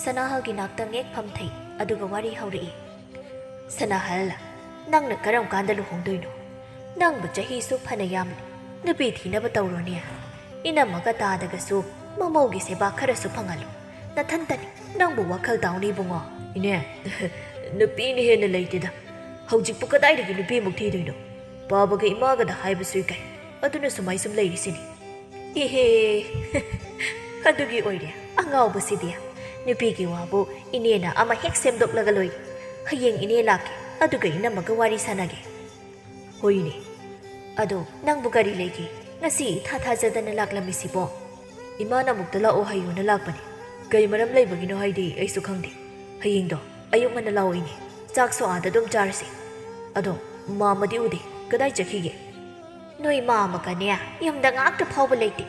ꯁꯅꯥꯍꯜꯒꯤ ꯅꯥꯛꯇ ꯉꯦꯛ ꯐꯝꯊꯩ, ꯑꯗꯨꯒ ꯋꯥꯔꯤ ꯍꯧꯔꯛꯏ꯫ "ꯁꯅꯥꯍꯜ, ꯅꯪꯅ ꯀꯔꯝ ꯀꯥꯟꯗ ꯂꯨꯍꯣꯡꯗꯣꯏꯅꯣ? ꯅꯪꯕꯨ ꯆꯍꯤꯁꯨ ꯐꯅ ꯌꯥꯝꯂꯦ꯫ ꯅꯨꯄꯤ ꯊꯤꯅꯕ ꯇꯧꯔꯣꯅꯦ꯫ ꯏꯅꯝꯃꯒ ꯇꯥꯗꯒꯁꯨ ꯃꯃꯧꯒꯤ ꯁꯦꯕꯥ ꯈꯔꯁꯨ ꯐꯪꯍꯜꯂꯨ꯫ ꯅꯊꯟꯇꯅꯤ, ꯅꯪꯕꯨ ꯋꯥꯈꯜ ꯇꯥꯎꯅꯤ ꯏꯕꯨꯡꯉꯣ꯫" "ꯏꯅꯦ, ꯅꯨꯄꯤꯅ ꯍꯦꯟꯅ ꯂꯩꯇꯦꯗ꯫ ꯍꯧꯖꯤꯛꯄꯨ ꯀꯗꯥꯏꯗꯒꯤ ꯅꯨꯄꯤꯃꯨꯛ ꯊꯤꯗꯣꯏꯅꯣ? ꯄꯥꯕꯒ ꯏꯃꯥꯒꯗ ꯍꯥꯏꯕꯁꯨ ꯏꯀꯥꯏ꯫ ꯑꯗꯨꯅ ꯁꯨꯃꯥꯏ ꯁꯨꯝ ꯂꯩꯔꯤꯁꯤꯅꯤ꯫" "ꯏꯍꯦ, ꯑꯗꯨꯒꯤ ꯑꯣꯏꯔꯦ ꯑꯉꯥꯎꯕꯁꯤꯗꯤ꯫ ꯅꯨꯄꯤꯒꯤ ꯋꯥꯕꯨ ꯏꯅꯦꯅ ꯑꯃ ꯍꯦꯛ ꯁꯦꯝꯗꯣꯛꯂꯒ ꯂꯣꯏꯔꯦ꯫ ꯍꯌꯦꯡ ꯏꯅꯦ ꯂꯥꯛꯀꯦ, ꯑꯗꯨꯒ ꯏꯅꯝꯃꯒ ꯋꯥꯔꯤ ꯁꯥꯟꯅꯒꯦ꯫" "ꯍꯣꯏꯅꯦ꯫ ꯑꯗꯣ ꯅꯪꯕꯨ ꯀꯔꯤ ꯂꯩꯒꯦ? ꯉꯁꯤ ꯏꯊꯥ ꯊꯥꯖꯗꯅ ꯂꯥꯛꯂꯝꯃꯤꯁꯤꯕꯣ?" "ꯏꯃꯥꯅ ꯑꯃꯨꯛꯇ ꯂꯥꯛꯑꯣ ꯍꯥꯏꯌꯣꯅ ꯂꯥꯛꯄꯅꯦ꯫ ꯀꯩ ꯃꯔꯝ ꯂꯩꯕꯒꯤꯅꯣ ꯍꯥꯏꯗꯤ ꯑꯩꯁꯨ ꯈꯪꯗꯦ꯫ ꯍꯌꯦꯡꯗꯣ ꯑꯌꯨꯛ ꯉꯟꯅ ꯂꯥꯛꯑꯣ ꯏꯅꯦ꯫ ꯆꯥꯛꯁꯨ ꯑꯥꯗ ꯑꯗꯨꯝ ꯆꯥꯔꯁꯦ꯫ ꯑꯗꯣ ꯃꯥꯃꯗꯤ ꯎꯗꯦ꯫ ꯀꯗꯥꯏ ꯆꯠꯈꯤꯒꯦ?" "ꯅꯣꯏ ꯃꯥꯃꯒꯅꯦ ꯌꯨꯝꯗ ꯉꯥꯛꯇ ꯐꯥꯎꯕ ꯂꯩꯇꯦ꯫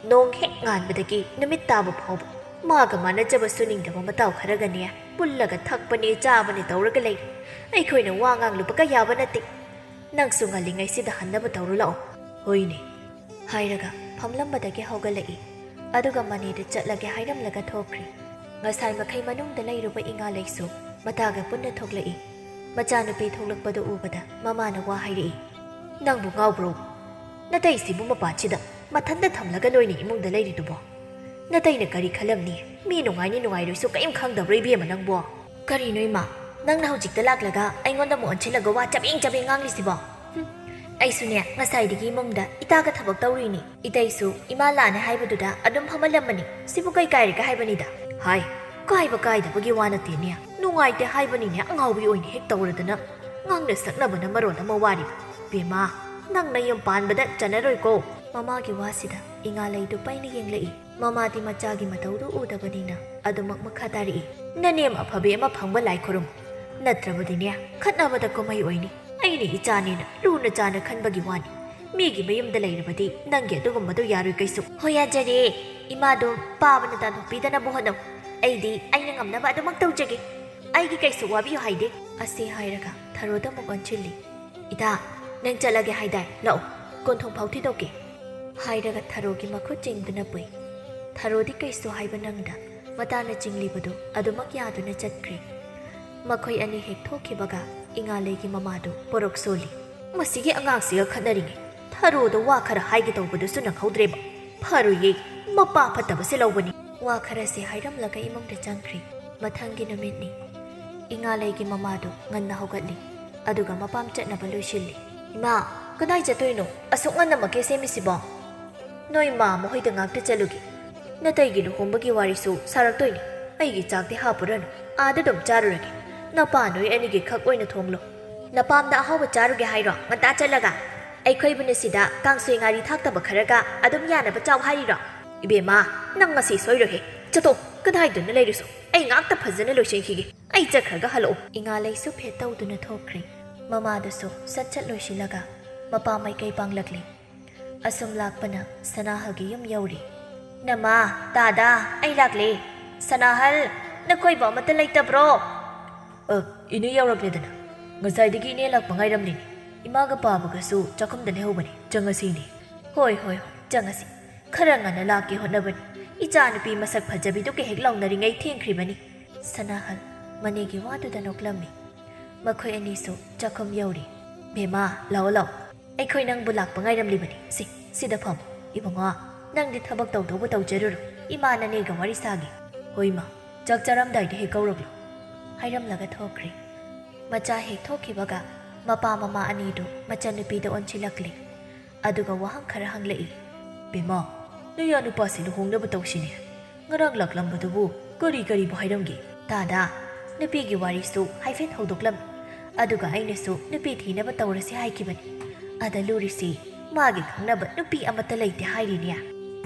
ꯅꯣꯡ ꯍꯦꯛ ꯉꯥꯟꯕꯗꯒꯤ ꯅꯨꯃꯤꯠ ꯇꯥꯕ ꯐꯥꯎꯕ ꯃꯥꯒ ꯃꯥꯟꯅꯖꯕ ꯁꯨꯅꯤꯡꯗꯕ ꯃꯇꯥꯎ ꯈꯔꯒꯅꯦ ꯄꯨꯜꯂꯒ ꯊꯛꯄꯅꯦ ꯆꯥꯕꯅꯦ ꯇꯧꯔꯒ ꯂꯩ꯫ ꯑꯩꯈꯣꯏꯅ ꯋꯥ ꯉꯥꯡꯂꯨꯕꯒ ꯌꯥꯕ ꯅꯠꯇꯦ꯫ ꯅꯪꯁꯨ ꯉꯜꯂꯤꯉꯩꯁꯤꯗ ꯍꯟꯅꯕ ꯇꯧꯔꯨ ꯂꯥꯛꯑꯣ꯫" "ꯍꯣꯏꯅꯦ꯫" ꯍꯥꯏꯔꯒ ꯐꯝꯂꯝꯕꯗꯒꯤ ꯍꯧꯒꯠꯂꯛꯏ꯫ ꯑꯗꯨꯒ ꯃꯅꯦꯗ ꯆꯠꯂꯒꯦ ꯍꯥꯏꯔꯝꯂꯒ ꯊꯣꯛꯈ꯭ꯔꯦ꯫ ꯉꯁꯥꯏ ꯃꯈꯩ ꯃꯅꯨꯡꯗ ꯂꯩꯔꯨꯕ ꯏꯉꯥꯂꯩꯁꯨ ꯃꯇꯥꯒ ꯄꯨꯟꯅ ꯊꯣꯛꯂꯛꯏ꯫ ꯃꯆꯥꯅꯨꯄꯤ ꯊꯣꯛꯂꯛꯄꯗꯨ ꯎꯕꯗ ꯃꯃꯥꯅ ꯋꯥ ꯍꯥꯏꯔꯛꯏ꯫ "ꯅꯪꯕꯨ ꯉꯥꯎꯕ꯭ꯔꯣ? ꯅꯇꯩꯁꯤꯕꯨ ꯃꯄꯥꯟꯁꯤꯗ ꯃꯊꯟꯇ ꯊꯝꯂꯒ ꯅꯣꯏꯅ ꯏꯃꯨꯡꯗ ꯂꯩꯔꯤꯗꯨꯕꯣ? ꯅꯇꯩꯅ ꯀꯔꯤ ꯈꯜꯂꯝꯅꯤ? ꯃꯤ ꯅꯨꯡꯉꯥꯏꯅꯤ ꯅꯨꯡꯉꯥꯏꯔꯣꯏꯁꯨ ꯀꯔꯤꯝ ꯈꯪꯗꯕ꯭ꯔꯣ ꯏꯕꯦꯝꯃ ꯅꯪꯕꯣ?" "ꯀꯔꯤꯅꯣ ꯏꯃꯥ? ꯅꯪꯅ ꯍꯧꯖꯤꯛꯇ ꯂꯥꯛꯂꯒ ꯑꯩꯉꯣꯟꯗ ꯑꯃꯨꯛ ꯑꯣꯟꯁꯤꯜꯂꯒ ꯋꯥ ꯆꯕꯦꯡ ꯆꯕꯦꯡ ꯉꯥꯡꯂꯤꯁꯤꯕꯣ?" "ꯍꯨꯝ, ꯑꯩꯁꯨꯅꯦ ꯉꯁꯥꯏꯗꯒꯤ ꯏꯃꯨꯡꯗ ꯏꯇꯥꯒ ꯊꯕꯛ ꯇꯧꯔꯤꯅꯤ꯫ ꯏꯇꯩꯁꯨ ꯏꯃꯥ ꯂꯥꯛꯑꯅꯤ ꯍꯥꯏꯕꯗꯨꯗ ꯑꯗꯨꯝ ꯐꯝꯍꯜꯂꯝꯕꯅꯤ꯫ ꯁꯤꯕꯨ ꯀꯩ ꯀꯥꯏꯔꯒꯦ ꯍꯥꯏꯕꯅꯤꯗ?" "ꯍꯥꯏ, ꯀꯥꯏꯕ ꯀꯥꯏꯗꯕꯒꯤ ꯋꯥ ꯅꯠꯇꯦꯅꯦ꯫ ꯅꯨꯡꯉꯥꯏꯇꯦ ꯍꯥꯏꯕꯅꯤꯅꯦ ꯑꯉꯥꯎꯕꯤ ꯑꯣꯏꯅ ꯍꯦꯛ ꯇꯧꯔꯗꯅ꯫ ꯉꯥꯡꯅ ꯁꯛꯅꯕꯅ ꯃꯔꯣꯜ ꯑꯃ ꯋꯥꯔꯤꯕ꯫ ꯕꯦꯝꯃ, ꯅꯪ ꯅꯌꯨꯝ ꯄꯥꯟꯕꯗ ꯆꯟꯅꯔꯣꯏꯀꯣ꯫" ꯃꯃꯥꯒꯤ ꯋꯥꯁꯤꯗ ꯏꯉꯥꯂꯩꯗꯨ ꯄꯩꯅ ꯌꯦꯡꯂꯛꯏ꯫ ꯃꯃꯥꯗꯤ ꯃꯆꯥꯒꯤ ꯃꯇꯧꯗꯨ ꯎꯗꯕꯅꯤꯅ ꯑꯗꯨꯃꯛ ꯃꯈꯥ ꯇꯥꯔꯛꯏ꯫ "ꯅꯅꯦꯝ ꯑꯐꯕꯤ ꯑꯃ ꯐꯪꯕ ꯂꯥꯏ ꯈꯨꯔꯨꯝ꯫ ꯅꯠꯇ꯭ꯔꯕꯗꯤꯅꯦ ꯈꯠꯅꯕꯗ ꯀꯨꯝꯍꯩ ꯑꯣꯏꯅꯤ꯫ ꯑꯩꯅ ꯏꯆꯥꯅꯦꯅ ꯂꯨꯅ ꯆꯥꯅ ꯈꯟꯕꯒꯤ ꯋꯥꯅꯤ꯫ ꯃꯤꯒꯤ ꯃꯌꯨꯝꯗ ꯂꯩꯔꯕꯗꯤ ꯅꯪꯒꯤ ꯑꯗꯨꯒꯨꯝꯕꯗꯣ ꯌꯥꯔꯣꯏ ꯀꯩꯁꯨ꯫ ꯍꯣꯏ, ꯌꯥꯖꯔꯦ꯫ ꯏꯃꯥꯗꯣ ꯄꯥꯕꯅ ꯇꯥꯟꯊꯣꯛꯄꯤꯗꯅꯕ ꯍꯣꯠꯅꯧ꯫ ꯑꯩꯗꯤ ꯑꯩꯅ ꯉꯝꯅꯕ ꯑꯗꯨꯃꯛ ꯇꯧꯖꯒꯦ꯫ ꯑꯩꯒꯤ ꯀꯩꯁꯨ ꯋꯥꯕꯤꯌꯨ ꯍꯥꯏꯗꯦ꯫ ꯑꯁꯤ ꯍꯥꯏꯔꯒ ꯊꯔꯣꯗ ꯑꯃꯨꯛ ꯑꯣꯟꯁꯤꯜꯂꯤ꯫ "ꯏꯇꯥ, ꯅꯪ ꯆꯠꯂꯒꯦ ꯍꯥꯏꯗꯥꯏ? ꯂꯥꯛꯑꯣ, ꯀꯣꯟꯊꯣꯡ ꯐꯥꯎ ꯊꯤꯗꯣꯛꯀꯦ," ꯍꯥꯏꯔꯒ ꯊꯔꯣꯒꯤ ꯃꯈꯨꯠ ꯆꯤꯡꯗꯨꯅ ꯄꯨꯏ꯫ ꯊꯔꯣꯗꯤ ꯀꯩꯁꯨ ꯍꯥꯏꯕ ꯅꯪꯗ ꯃꯇꯥꯅ ꯆꯤꯡꯂꯤꯕꯗꯨ ꯑꯗꯨꯃꯛ ꯌꯥꯗꯨꯅ ꯆꯠꯈ꯭ꯔꯦ꯫ ꯃꯈꯣꯏ ꯑꯅꯤ ꯍꯦꯛ ꯊꯣꯛꯈꯤꯕꯒ ꯏꯉꯥꯂꯩꯒꯤ ꯃꯃꯥꯗꯨ ꯄꯣꯔꯣꯛ ꯁꯣꯜꯂꯤ꯫ "ꯃꯁꯤꯒꯤ ꯑꯉꯥꯡꯁꯤꯒ ꯈꯠꯅꯔꯤꯉꯩ ꯊꯔꯣꯗ ꯋꯥ ꯈꯔ ꯍꯥꯏꯒꯦ ꯇꯧꯕꯗꯨꯁꯨ ꯅꯪꯍꯧꯗ꯭ꯔꯦꯕ꯫ ꯐꯔꯣꯏꯌꯦ, ꯃꯄꯥ ꯐꯠꯇꯕꯁꯦ ꯂꯧꯕꯅꯤ꯫" ꯋꯥ ꯈꯔꯁꯦ ꯍꯥꯏꯔꯝꯂꯒ ꯏꯃꯨꯡꯗ ꯆꯪꯈ꯭ꯔꯦ꯫ ꯃꯊꯪꯒꯤ ꯅꯨꯃꯤꯠꯅꯤ꯫ ꯏꯉꯥꯂꯩꯒꯤ ꯃꯃꯥꯗꯨ ꯉꯟꯅ ꯍꯧꯒꯠꯂꯤ, ꯑꯗꯨꯒ ꯃꯄꯥꯝ ꯆꯠꯅꯕ ꯂꯣꯏꯁꯤꯜꯂꯤ꯫ "ꯏꯃꯥ, ꯀꯗꯥꯏ ꯆꯠꯇꯣꯏꯅꯣ? ꯑꯁꯨꯛ ꯉꯟꯅꯃꯛꯀꯤ ꯁꯦꯝꯃꯤꯁꯤꯕꯣ?" "ꯅꯣꯏ ꯃꯥ ꯃꯈꯣꯏꯗ ꯉꯥꯛꯇ ꯆꯠꯂꯨꯒꯦ꯫ ꯅꯇꯩꯒꯤ ꯂꯨꯍꯣꯡꯕꯒꯤ ꯋꯥꯔꯤꯁꯨ ꯁꯥꯔꯛꯇꯣꯏꯅꯤ꯫ ꯑꯩꯒꯤ ꯆꯥꯛꯇꯤ ꯍꯥꯞꯄꯨꯔꯅꯨ, ꯑꯥꯗ ꯑꯗꯨꯝ ꯆꯥꯔꯨꯔꯒꯦ꯫ ꯅꯄꯥ ꯅꯣꯏ ꯑꯅꯤꯒꯤ ꯈꯛ ꯑꯣꯏꯅ ꯊꯣꯡꯂꯣ꯫" "ꯅꯄꯥꯝꯗ ꯑꯍꯥꯎꯕ ꯆꯥꯔꯨꯒꯦ ꯍꯥꯏꯔꯣ ꯉꯟꯇꯥ ꯆꯠꯂꯒ? ꯑꯩꯈꯣꯏꯕꯨꯅ ꯁꯤꯗ ꯀꯥꯡꯁꯣꯏ ꯉꯥꯔꯤ ꯊꯥꯛꯇꯕ ꯈꯔꯒ ꯑꯗꯨꯝ ꯌꯥꯅꯕ ꯆꯥꯎ ꯍꯥꯏꯔꯤꯔꯣ?" "ꯏꯕꯦꯝꯃ, ꯅꯪ ꯉꯁꯤ ꯁꯣꯏꯔꯣꯏꯍꯦ꯫ ꯆꯠꯊꯣꯛ, ꯀꯗꯥꯏꯗꯅ ꯂꯩꯔꯁꯨ ꯑꯩ ꯉꯥꯛꯇ ꯐꯖꯅ ꯂꯣꯏꯁꯤꯟꯈꯤꯒꯦ꯫ ꯑꯩ ꯆꯠꯈ꯭ꯔꯒ ꯍꯜꯂꯛꯑꯣ꯫" ꯏꯉꯥꯂꯩꯁꯨ ꯐꯦꯠ ꯇꯧꯗꯨꯅ ꯊꯣꯛꯈ꯭ꯔꯦ꯫ ꯃꯃꯥꯗꯨꯁꯨ ꯁꯠ ꯁꯠ ꯂꯣꯏꯁꯤꯜꯂꯒ ꯃꯄꯥ ꯃꯥꯏꯀꯩ ꯄꯥꯡꯂꯛꯂꯦ꯫ ꯑꯁꯨꯝ ꯂꯥꯛꯄꯅ ꯁꯅꯥꯍꯜꯒꯤ ꯌꯨꯝ ꯌꯧꯔꯦ꯫ "ꯅꯃꯥ, ꯇꯥꯗꯥ, ꯑꯩ ꯂꯥꯛꯂꯦ꯫" "ꯁꯅꯥꯍꯜ, ꯅꯈꯣꯏꯕꯨ ꯑꯃꯠꯇ ꯂꯩꯇꯕ꯭ꯔꯣ?" "ꯑ, ꯏꯅꯦ ꯌꯧꯔꯛꯂꯦꯗꯅ꯫ ꯉꯁꯥꯏꯗꯒꯤ ꯏꯅꯦ ꯂꯥꯛꯄ ꯉꯥꯏꯔꯝꯂꯤꯅꯦ꯫ ꯏꯃꯥꯒ ꯄꯥꯕꯒꯁꯨ ꯆꯥꯛꯈꯨꯝꯗ ꯂꯩꯍꯧꯕꯅꯦ꯫ ꯆꯪꯉꯁꯤ ꯏꯅꯦ꯫" "ꯍꯣꯏ, ꯍꯣꯏ, ꯍꯣꯏ, ꯆꯪꯉꯁꯤ꯫ ꯈꯔ ꯉꯟꯅ ꯂꯥꯛꯀꯦ ꯍꯣꯠꯅꯕꯅꯤ꯫ ꯏꯆꯥꯅꯨꯄꯤ ꯃꯁꯛ ꯐꯖꯕꯤꯗꯨꯒ ꯍꯦꯛ ꯂꯥꯎꯅꯔꯤꯉꯩ ꯊꯦꯡꯈ꯭ꯔꯤꯕꯅꯤ꯫" ꯁꯅꯥꯍꯜ ꯃꯅꯦꯒꯤ ꯋꯥꯗꯨꯗ ꯅꯣꯛꯂꯝꯃꯤ꯫ ꯃꯈꯣꯏ ꯑꯅꯤꯁꯨ ꯆꯥꯛꯈꯨꯝ ꯌꯧꯔꯦ꯫ "ꯕꯦꯝꯃ, ꯂꯥꯛꯑꯣ, ꯂꯥꯛꯑꯣ꯫ ꯑꯩꯈꯣꯏ ꯅꯪꯕꯨ ꯂꯥꯛꯄ ꯉꯥꯏꯔꯝꯂꯤꯕꯅꯤ꯫ ꯁꯤ, ꯁꯤꯗ ꯐꯝꯃꯨ꯫ ꯏꯕꯨꯡꯉꯣ, ꯅꯪꯗꯤ ꯊꯕꯛ ꯇꯧꯗꯧꯕ ꯇꯧꯖꯔꯨꯔꯣ꯫ ꯏꯃꯥ ꯅꯅꯦꯒ ꯋꯥꯔꯤ ꯁꯥꯒꯦ꯫" "ꯍꯣꯏ, ꯏꯃꯥ꯫ ꯆꯥꯛ ꯆꯥꯔꯝꯗꯥꯏꯗ ꯍꯦꯛ ꯀꯧꯔꯛꯂꯣ꯫" ꯍꯥꯏꯔꯝꯂꯒ ꯊꯣꯛꯈ꯭ꯔꯦ꯫ ꯃꯆꯥ ꯍꯦꯛ ꯊꯣꯛꯈꯤꯕꯒ ꯃꯄꯥ ꯃꯃꯥ ꯑꯅꯤꯗꯨ ꯃꯆꯟꯅꯨꯄꯤꯗ ꯑꯣꯟꯁꯤꯜꯂꯛꯂꯦ꯫ ꯑꯗꯨꯒ ꯋꯥꯍꯪ ꯈꯔ ꯍꯪꯂꯛꯏ꯫ "ꯕꯦꯝꯃ, ꯅꯌꯥ ꯅꯨꯄꯥꯁꯤ ꯂꯨꯍꯣꯡꯅꯕ ꯇꯧꯁꯤꯅꯦ꯫ ꯉꯔꯥꯡ ꯂꯥꯛꯂꯝꯕꯗꯨꯕꯨ ꯀꯔꯤ ꯀꯔꯤꯕꯨ ꯍꯥꯏꯔꯝꯒꯦ?" "ꯇꯥꯗꯥ, ꯅꯨꯄꯤꯒꯤ ꯋꯥꯔꯤꯁꯨ ꯍꯥꯏꯐꯦꯠ ꯍꯧꯗꯣꯛꯂꯝꯃꯤ꯫ ꯑꯗꯨꯒ ꯑꯩꯅꯁꯨ ꯅꯨꯄꯤ ꯊꯤꯅꯕ ꯇꯧꯔꯁꯤ ꯍꯥꯏꯈꯤꯕꯅꯤ꯫ ꯑꯗ ꯂꯨꯔꯤꯁꯤ ꯃꯥꯒꯤ ꯈꯪꯅꯕ ꯅꯨꯄꯤ ꯑꯃꯠꯇ ꯂꯩꯇꯦ ꯍꯥꯏꯔꯤꯅꯦ꯫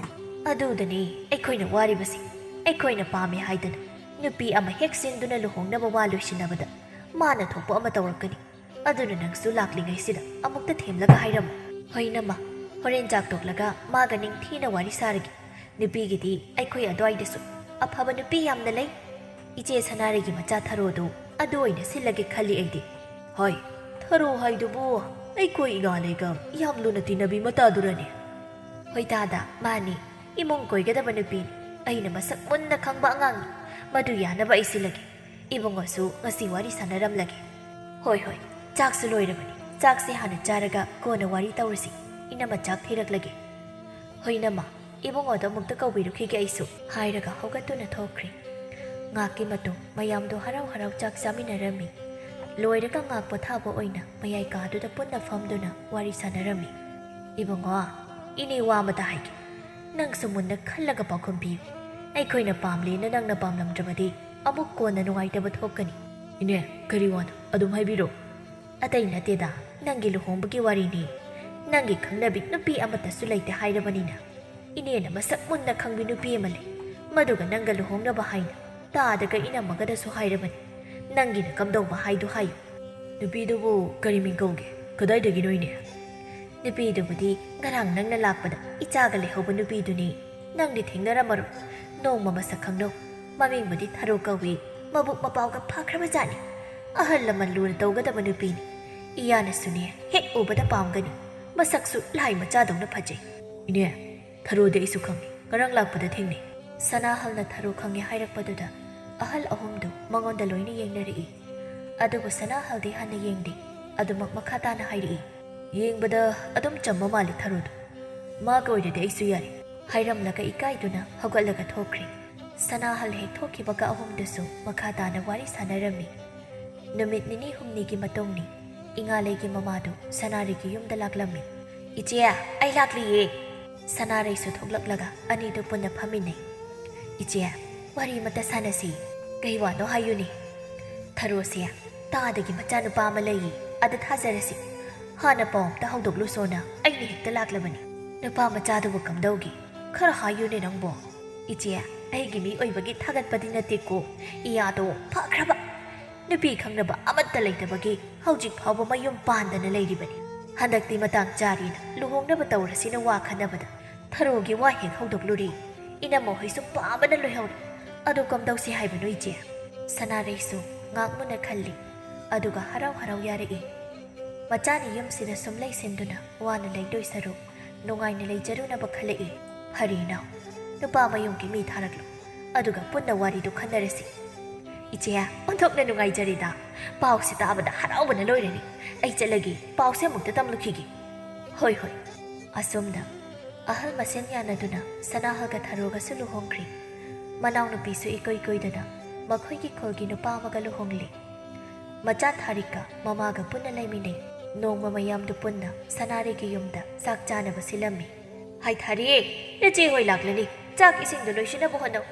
ꯑꯗꯨꯗꯅꯤ ꯑꯩꯈꯣꯏꯅ ꯋꯥꯔꯤꯕꯁꯤ꯫ ꯑꯩꯈꯣꯏꯅ ꯄꯥꯝꯃꯤ ꯍꯥꯏꯗꯅ ꯅꯨꯄꯤ ꯑꯃ ꯍꯦꯛ ꯁꯤꯟꯗꯨꯅ ꯂꯨꯍꯣꯡꯅꯕ ꯋꯥ ꯂꯣꯏꯁꯤꯟꯅꯕꯗ ꯃꯥꯅ ꯊꯣꯛꯄ ꯑꯃ ꯇꯧꯔꯛꯀꯅꯤ꯫ ꯑꯗꯨꯅ ꯅꯪꯁꯨ ꯂꯥꯛꯂꯤꯉꯩꯁꯤꯗ ꯑꯃꯨꯛꯇ ꯊꯦꯝꯂꯒ ꯍꯥꯏꯔꯝꯃꯨ꯫" "ꯍꯣꯏ ꯏꯅꯝꯃ, ꯍꯣꯔꯦꯟ ꯆꯥꯛ ꯇꯣꯛꯂꯒ ꯃꯥꯒ ꯅꯤꯡꯊꯤꯅ ꯋꯥꯔꯤ ꯁꯥꯔꯒꯦ꯫ ꯅꯨꯄꯤꯒꯤꯗꯤ ꯑꯩꯈꯣꯏ ꯑꯗ꯭ꯋꯥꯏꯗꯁꯨ ꯑꯐꯕ ꯅꯨꯄꯤ ꯌꯥꯝꯅ ꯂꯩ꯫ ꯏꯆꯦ ꯁꯅꯥꯔꯩꯒꯤ ꯃꯆꯥ ꯊꯔꯣꯗꯨ ꯑꯗꯨ ꯑꯣꯏꯅ ꯁꯤꯜꯂꯒꯦ ꯈꯜꯂꯤ ꯑꯩꯗꯤ꯫" "ꯍꯣꯏ, ꯊꯔꯣ ꯍꯥꯏꯗꯨꯕꯨ ꯑꯩꯈꯣꯏ ꯏꯉꯥꯂꯩꯒ ꯌꯥꯝ ꯂꯨꯅ ꯇꯤꯟꯅꯕꯤ ꯃꯇꯥꯗꯨꯔꯅꯦ?" "ꯍꯣꯏ ꯇꯥꯗ, ꯃꯥꯅꯤ꯫ ꯏꯃꯨꯡ ꯀꯣꯏꯒꯗꯕ ꯅꯨꯄꯤꯅꯤ꯫ ꯑꯩꯅ ꯃꯁꯛ ꯃꯨꯟꯅ ꯈꯪꯕ ꯑꯉꯥꯡꯅꯤ꯫ ꯃꯗꯨ ꯌꯥꯅꯕ ꯑꯩ ꯁꯤꯜꯂꯒꯦ꯫ ꯏꯕꯨꯡꯉꯣꯁꯨ ꯉꯁꯤ ꯋꯥꯔꯤ ꯁꯥꯟꯅꯔꯝꯂꯒꯦ꯫" "ꯍꯣꯏ, ꯍꯣꯏ, ꯆꯥꯛꯁꯨ ꯂꯣꯏꯔꯕꯅꯤ꯫ ꯆꯥꯛꯁꯦ ꯍꯥꯟꯅ ꯆꯥꯔꯒ ꯀꯣꯟꯅ ꯋꯥꯔꯤ ꯇꯧꯔꯁꯤ꯫ ꯏꯅꯝꯃ ꯆꯥꯛ ꯊꯤꯔꯛꯂꯒꯦ꯫" "ꯍꯣꯏ ꯏꯅꯝꯃ, ꯏꯕꯨꯡꯉꯣꯗꯣ ꯑꯃꯨꯛꯇ ꯀꯧꯕꯤꯔꯨꯈꯤꯒꯦ ꯑꯩꯁꯨ꯫" ꯍꯥꯏꯔꯒ ꯍꯧꯒꯠꯇꯨꯅ ꯊꯣꯛꯈ꯭ꯔꯦ꯫ ꯉꯥꯏꯍꯥꯛꯀꯤ ꯃꯇꯨꯡ ꯃꯌꯥꯝꯗꯣ ꯍꯔꯥꯎ ꯍꯔꯥꯎ ꯆꯥꯛ ꯆꯥꯃꯤꯟꯅꯔꯝꯃꯤ꯫ ꯂꯣꯏꯔꯒ ꯉꯥꯏꯍꯥꯛ ꯄꯣꯊꯥꯕ ꯑꯣꯏꯅ ꯃꯌꯥꯏ ꯀꯥꯗꯨꯗ ꯄꯨꯟꯅ ꯐꯝꯗꯨꯅ ꯋꯥꯔꯤ ꯁꯥꯟꯅꯔꯝꯃꯤ꯫ "ꯏꯕꯨꯡꯉꯣ, ꯏꯅꯦ ꯋꯥ ꯑꯃꯇ ꯍꯥꯏꯒꯦ꯫ ꯅꯪꯁꯨ ꯃꯨꯟꯅ ꯈꯜꯂꯒ ꯄꯥꯎꯈꯨꯝ ꯄꯤꯌꯨ꯫ ꯑꯩꯈꯣꯏꯅ ꯄꯥꯝꯂꯦꯅ ꯅꯪꯅ ꯄꯥꯝꯂꯝꯗ꯭ꯔꯕꯗꯤ ꯑꯃꯨꯛ ꯀꯣꯟꯅ ꯅꯨꯡꯉꯥꯏꯇꯕ ꯊꯣꯛꯀꯅꯤ꯫" "ꯏꯅꯦ, ꯀꯔꯤ ꯋꯥꯅꯣ? ꯑꯗꯨꯝ ꯍꯥꯏꯕꯤꯔꯣ꯫" "ꯑꯇꯩ ꯅꯠꯇꯦꯗ, ꯅꯪꯒꯤ ꯂꯨꯍꯣꯡꯕꯒꯤ ꯋꯥꯔꯤꯅꯤ꯫ ꯅꯪꯒꯤ ꯈꯪꯅꯕꯤ ꯅꯨꯄꯤ ꯑꯃꯠꯇꯁꯨ ꯂꯩꯇꯦ ꯍꯥꯏꯔꯕꯅꯤꯅ, ꯏꯅꯦꯅ ꯃꯁꯛ ꯃꯨꯟꯅ ꯈꯪꯕꯤ ꯅꯨꯄꯤ ꯑꯃ ꯂꯩ꯫ ꯃꯗꯨꯒ ꯅꯪꯒ ꯂꯨꯍꯣꯡꯅꯕ ꯍꯥꯏꯅ ꯇꯥꯗꯒ ꯏꯅꯝꯃꯒꯗꯁꯨ ꯍꯥꯏꯔꯕꯅꯤ꯫ ꯅꯪꯒꯤꯅ ꯀꯝꯗꯧꯕ ꯍꯥꯏꯗꯨ ꯍꯥꯏꯌꯨ꯫" "ꯅꯨꯄꯤꯗꯨꯕꯨ ꯀꯔꯤ ꯃꯤꯡ ꯀꯧꯒꯦ? ꯀꯗꯥꯏꯗꯒꯤꯅꯣ, ꯏꯅꯦ?" "ꯅꯨꯄꯤꯗꯨꯕꯨꯗꯤ ꯉꯔꯥꯡ ꯅꯪꯅ ꯂꯥꯛꯄꯗ ꯏꯆꯥꯒ ꯂꯩꯍꯧꯕ ꯅꯨꯄꯤꯗꯨꯅꯤ꯫ ꯅꯪꯗꯤ ꯊꯦꯡꯅꯔꯝꯃꯔꯣꯏ꯫ ꯅꯣꯡꯃ ꯃꯁꯛ ꯈꯪꯅꯧ꯫ ꯃꯃꯤꯡꯕꯨꯗꯤ ꯊꯔꯣ ꯀꯧꯏ꯫ ꯃꯕꯨꯛ ꯃꯄꯥꯎꯒ ꯐꯈ꯭ꯔꯕꯖꯥꯠꯅꯤ꯫ ꯑꯍꯜ ꯂꯃꯟ ꯂꯨꯅ ꯇꯧꯒꯗꯕ ꯅꯨꯄꯤꯅꯤ꯫ ꯏꯌꯥꯅꯁꯨꯅꯦ, ꯍꯦꯛ ꯎꯕꯗ ꯄꯥꯝꯒꯅꯤ꯫ ꯃꯁꯛꯁꯨ ꯂꯥꯏ ꯃꯆꯥꯗꯧꯅ ꯐꯖꯩ꯫" "ꯏꯅꯦ, ꯊꯔꯣꯗꯤ ꯑꯩꯁꯨ ꯈꯪꯉꯤ꯫ ꯉꯔꯥꯡ ꯂꯥꯛꯄꯗ ꯊꯦꯡꯅꯩ꯫" ꯁꯅꯥꯍꯜꯅ ꯊꯔꯣ ꯈꯪꯉꯦ ꯍꯥꯏꯔꯛꯄꯗꯨꯗ ꯑꯍꯜ ꯑꯍꯨꯝꯗꯨ ꯃꯉꯣꯟꯗ ꯂꯣꯏꯅ ꯌꯦꯡꯅꯔꯛꯏ꯫ ꯑꯗꯨꯕꯨ ꯁꯅꯥꯍꯜꯗꯤ ꯍꯟꯅ ꯌꯦꯡꯗꯦ꯫ ꯑꯗꯨꯃꯛ ꯃꯈꯥ ꯇꯥꯅ ꯍꯥꯏꯔꯛꯏ꯫ "ꯌꯦꯡꯕꯗ ꯑꯗꯨꯝ ꯆꯝꯕ ꯃꯥꯜꯂꯤ ꯊꯔꯣꯗꯣ꯫ ꯃꯥꯒ ꯑꯣꯏꯔꯗꯤ ꯑꯩꯁꯨ ꯌꯥꯔꯦ꯫" ꯍꯥꯏꯔꯝꯂꯒ ꯏꯀꯥꯏꯗꯨꯅ ꯍꯧꯒꯠꯂꯒ ꯊꯣꯛꯈ꯭ꯔꯦ꯫ ꯁꯅꯥꯍꯜ ꯍꯦꯛ ꯊꯣꯛꯈꯤꯕꯒ ꯑꯍꯨꯝꯗꯨꯁꯨ ꯃꯈꯥ ꯇꯥꯅ ꯋꯥꯔꯤ ꯁꯥꯟꯅꯔꯝꯃꯤ꯫ ꯅꯨꯃꯤꯠ ꯅꯤꯅꯤ ꯍꯨꯝꯅꯤꯒꯤ ꯃꯇꯨꯡꯅꯤ꯫ ꯏꯉꯥꯂꯩꯒꯤ ꯃꯃꯥꯗꯨ ꯁꯅꯥꯔꯩꯒꯤ ꯌꯨꯝꯗ ꯂꯥꯛꯂꯝꯃꯤ꯫ "ꯏꯆꯦ, ꯑꯩ ꯂꯥꯛꯂꯤꯌꯦ꯫" ꯁꯅꯥꯔꯩꯁꯨ ꯊꯣꯛꯂꯛꯂꯒ ꯑꯅꯤꯗꯨ ꯄꯨꯟꯅ ꯐꯝꯃꯤꯟꯅꯩ꯫ "ꯏꯆꯦ, ꯋꯥꯔꯤ ꯑꯃꯇ ꯁꯥꯟꯅꯁꯤ꯫" "ꯀꯩ ꯋꯥꯅꯣ ꯍꯥꯏꯌꯨꯅꯦ?" "ꯊꯔꯣꯁꯦ ꯇꯥꯗꯒꯤ ꯃꯆꯥꯅꯨꯄꯥ ꯑꯃ ꯂꯩꯌꯦ, ꯑꯗ ꯊꯥꯖꯔꯁꯤ꯫ ꯍꯥꯟꯅ ꯄꯥꯎ ꯑꯝꯇ ꯍꯧꯗꯣꯛꯂꯨꯁꯣꯅ ꯑꯩꯅ ꯍꯦꯛꯇ ꯂꯥꯛꯂꯕꯅꯤ꯫ ꯅꯨꯄꯥ ꯃꯆꯥꯗꯨꯕꯨ ꯀꯝꯗꯧꯒꯦ? ꯈꯔ ꯍꯥꯏꯌꯨꯅꯦ ꯅꯪꯕꯣ꯫" "ꯏꯆꯦ, ꯑꯩꯒꯤ ꯃꯤ ꯑꯣꯏꯕꯒꯤ ꯊꯥꯒꯠꯄꯗꯤ ꯅꯠꯇꯦꯀꯣ꯫ ꯏꯌꯥꯗꯣ ꯐꯈ꯭ꯔꯕ꯫ ꯅꯨꯄꯤ ꯈꯪꯅꯕ ꯑꯃꯠꯇ ꯂꯩꯇꯕꯒꯤ ꯍꯧꯖꯤꯛ ꯐꯥꯎꯕ ꯃꯌꯨꯝ ꯄꯥꯟꯗꯅ ꯂꯩꯔꯤꯕꯅꯤ꯫ ꯍꯟꯗꯛꯇꯤ ꯃꯇꯥꯡ ꯆꯥꯔꯦꯅ ꯂꯨꯍꯣꯡꯅꯕ ꯇꯧꯔꯁꯤꯅ ꯋꯥ ꯈꯟꯅꯕꯗ ꯊꯔꯣꯒꯤ ꯋꯥ ꯍꯦꯛ ꯍꯧꯗꯣꯛꯂꯨꯔꯦ꯫ ꯏꯅꯝꯃ ꯍꯣꯏꯁꯨ ꯄꯥꯕꯅ ꯂꯣꯏꯍꯧꯔꯦ꯫ ꯑꯗꯨ ꯀꯝꯗꯧꯁꯤ ꯍꯥꯏꯕꯅꯣ ꯏꯆꯦ? ꯁꯅꯥꯔꯩꯁꯨ ꯉꯥꯛ ꯃꯨꯟꯅ ꯈꯜꯂꯤ꯫ ꯑꯗꯨꯒ ꯍꯔꯥꯎ ꯍꯔꯥꯎ ꯌꯥꯔꯛꯏ꯫ ꯃꯆꯥꯅꯤ ꯌꯨꯝꯁꯤꯗ ꯁꯨꯝ ꯂꯩꯁꯤꯟꯗꯨꯅ ꯋꯥꯅ ꯂꯩꯗꯣꯏ ꯁꯔꯨꯛ ꯅꯨꯡꯉꯥꯏꯅ ꯂꯩꯖꯔꯨꯅꯕ ꯈꯜꯂꯛꯏ꯫ ꯐꯔꯦ ꯏꯅꯥꯎ, ꯅꯨꯄꯥ ꯃꯌꯨꯝꯒꯤ ꯃꯤ ꯊꯥꯔꯛꯂꯣ꯫ ꯑꯗꯨꯒ ꯄꯨꯟꯅ ꯋꯥꯔꯤꯗꯨ ꯈꯟꯅꯔꯁꯤ꯫ ꯏꯆꯦ, ꯑꯣꯟꯊꯣꯛꯅ ꯅꯨꯡꯉꯥꯏꯖꯔꯦꯗ꯫ ꯄꯥꯎꯁꯤ ꯇꯥꯕꯗ ꯍꯔꯥꯎꯕꯅ ꯂꯣꯏꯔꯅꯤ꯫ ꯑꯩ ꯆꯠꯂꯒꯦ, ꯄꯥꯎꯁꯦ ꯑꯃꯨꯛꯇ ꯇꯝꯂꯨꯈꯤꯒꯦ꯫ ꯍꯣꯏ, ꯍꯣꯏ꯫ ꯑꯁꯣꯝꯗ ꯑꯍꯜ ꯃꯁꯦꯟ ꯌꯥꯅꯗꯨꯅ ꯁꯅꯥꯍꯜꯒ ꯊꯔꯣꯒꯁꯨ ꯂꯨꯍꯣꯡꯈ꯭ꯔꯦ꯫ ꯃꯅꯥꯎꯅꯨꯄꯤꯁꯨ ꯏꯀꯨꯏ ꯀꯨꯏꯗꯅ ꯃꯈꯣꯏꯒꯤ ꯈꯨꯜꯒꯤ ꯅꯨꯄꯥ ꯑꯃꯒ ꯂꯨꯍꯣꯡꯂꯦ꯫ ꯃꯆꯥ ꯊꯥꯔꯤꯛꯀ ꯃꯃꯥꯒ ꯄꯨꯟꯅ ꯂꯩꯃꯤꯟꯅꯩ꯫ ꯅꯣꯡꯃ ꯃꯌꯥꯝꯗꯨ ꯄꯨꯟꯅ ꯁꯅꯥꯔꯩꯒꯤ ꯌꯨꯝꯗ ꯆꯥꯛ ꯆꯥꯅꯕ ꯁꯤꯜꯂꯝꯃꯤ꯫ ꯍꯥꯏ ꯊꯥꯔꯤ, ꯅꯆꯦ ꯍꯣꯏ ꯂꯥꯛꯂꯅꯤ꯫ ꯆꯥꯛ ꯏꯁꯤꯡꯗꯨ ꯂꯣꯏꯁꯤꯟꯅꯕ ꯍꯣꯠꯅꯧ꯫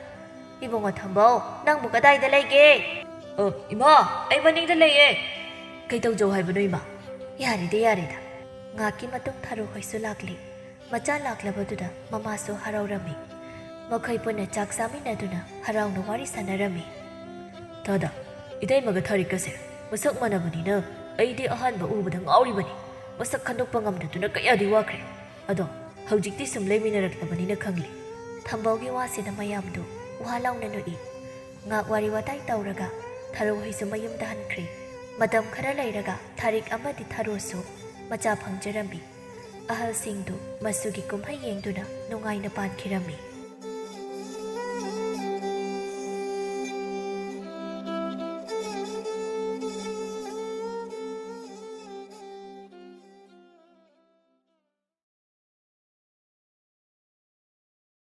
ꯏꯕꯨꯡꯉꯣ ꯊꯝꯕꯧ, ꯅꯪꯕꯨ ꯀꯗꯥꯏꯗ ꯂꯩꯒꯦ? ꯑ, ꯏꯃꯥ, ꯑꯩ ꯃꯅꯤꯡꯗ ꯂꯩꯌꯦ꯫ ꯀꯩ ꯇꯧꯖꯧ ꯍꯥꯏꯕꯅꯣ, ꯏꯃꯥ? ꯌꯥꯔꯦꯗ, ꯌꯥꯔꯦꯗ꯫ ꯉꯥꯏꯍꯥꯛꯀꯤ ꯃꯇꯨꯡ ꯊꯔꯣ ꯍꯣꯏꯁꯨ ꯂꯥꯛꯂꯦ꯫ ꯃꯆꯥ ꯂꯥꯛꯂꯕꯗꯨꯗ ꯃꯃꯥꯁꯨ ꯍꯔꯥꯎꯔꯝꯃꯤ꯫ ꯃꯈꯣꯏ ꯄꯨꯟꯅ ꯆꯥꯛ ꯆꯥꯃꯤꯟꯅꯗꯨꯅ ꯍꯔꯥꯎꯅ ꯋꯥꯔꯤ ꯁꯥꯟꯅꯔꯝꯃꯤ꯫ ꯗꯥꯗꯥ, ꯏꯇꯩꯃꯒ ꯊꯥꯔꯤꯛꯀꯁꯦ ꯃꯁꯛ ꯃꯥꯟꯅꯕꯅꯤꯅ ꯑꯩꯗꯤ ꯑꯍꯥꯟꯕ ꯎꯕꯗ ꯉꯥꯎꯔꯤꯕꯅꯤ꯫ ꯃꯁꯛ ꯈꯟꯗꯣꯛꯄ ꯉꯝꯗꯗꯨꯅ ꯀꯌꯥꯗꯤ ꯋꯥꯈ꯭ꯔꯦ꯫ ꯑꯗꯣ ꯍꯧꯖꯤꯛꯇꯤ ꯁꯨꯝ ꯂꯩꯃꯤꯟꯅꯔꯛꯂꯕꯅꯤꯅ ꯈꯪꯂꯦ꯫ ꯊꯝꯕꯧꯒꯤ ꯋꯥꯁꯤꯅ ꯃꯌꯥꯝꯗꯨ ꯋꯥ ꯂꯥꯎꯅ ꯅꯣꯛꯏ꯫ ꯉꯥꯛ ꯋꯥꯔꯤ ꯋꯥꯇꯥꯏ ꯇꯧꯔꯒ ꯊꯔꯣ ꯍꯣꯏꯁꯨ ꯃꯌꯨꯝꯗ ꯍꯟꯈ꯭ꯔꯦ꯫ ꯃꯇꯝ ꯈꯔ ꯂꯩꯔꯒ ꯊꯥꯔꯤꯛ ꯑꯃꯗꯤ ꯊꯔꯣꯁꯨ ꯃꯆꯥ ꯐꯪꯖꯔꯝꯃꯤ꯫ ꯑꯍꯜꯁꯤꯡꯗꯨ ꯃꯁꯨꯒꯤ ꯀꯨꯝꯍꯩ ꯌꯦꯡꯗꯨꯅ ꯅꯨꯡꯉꯥꯏꯅ ꯄꯥꯟꯈꯤꯔꯝꯃꯤ꯫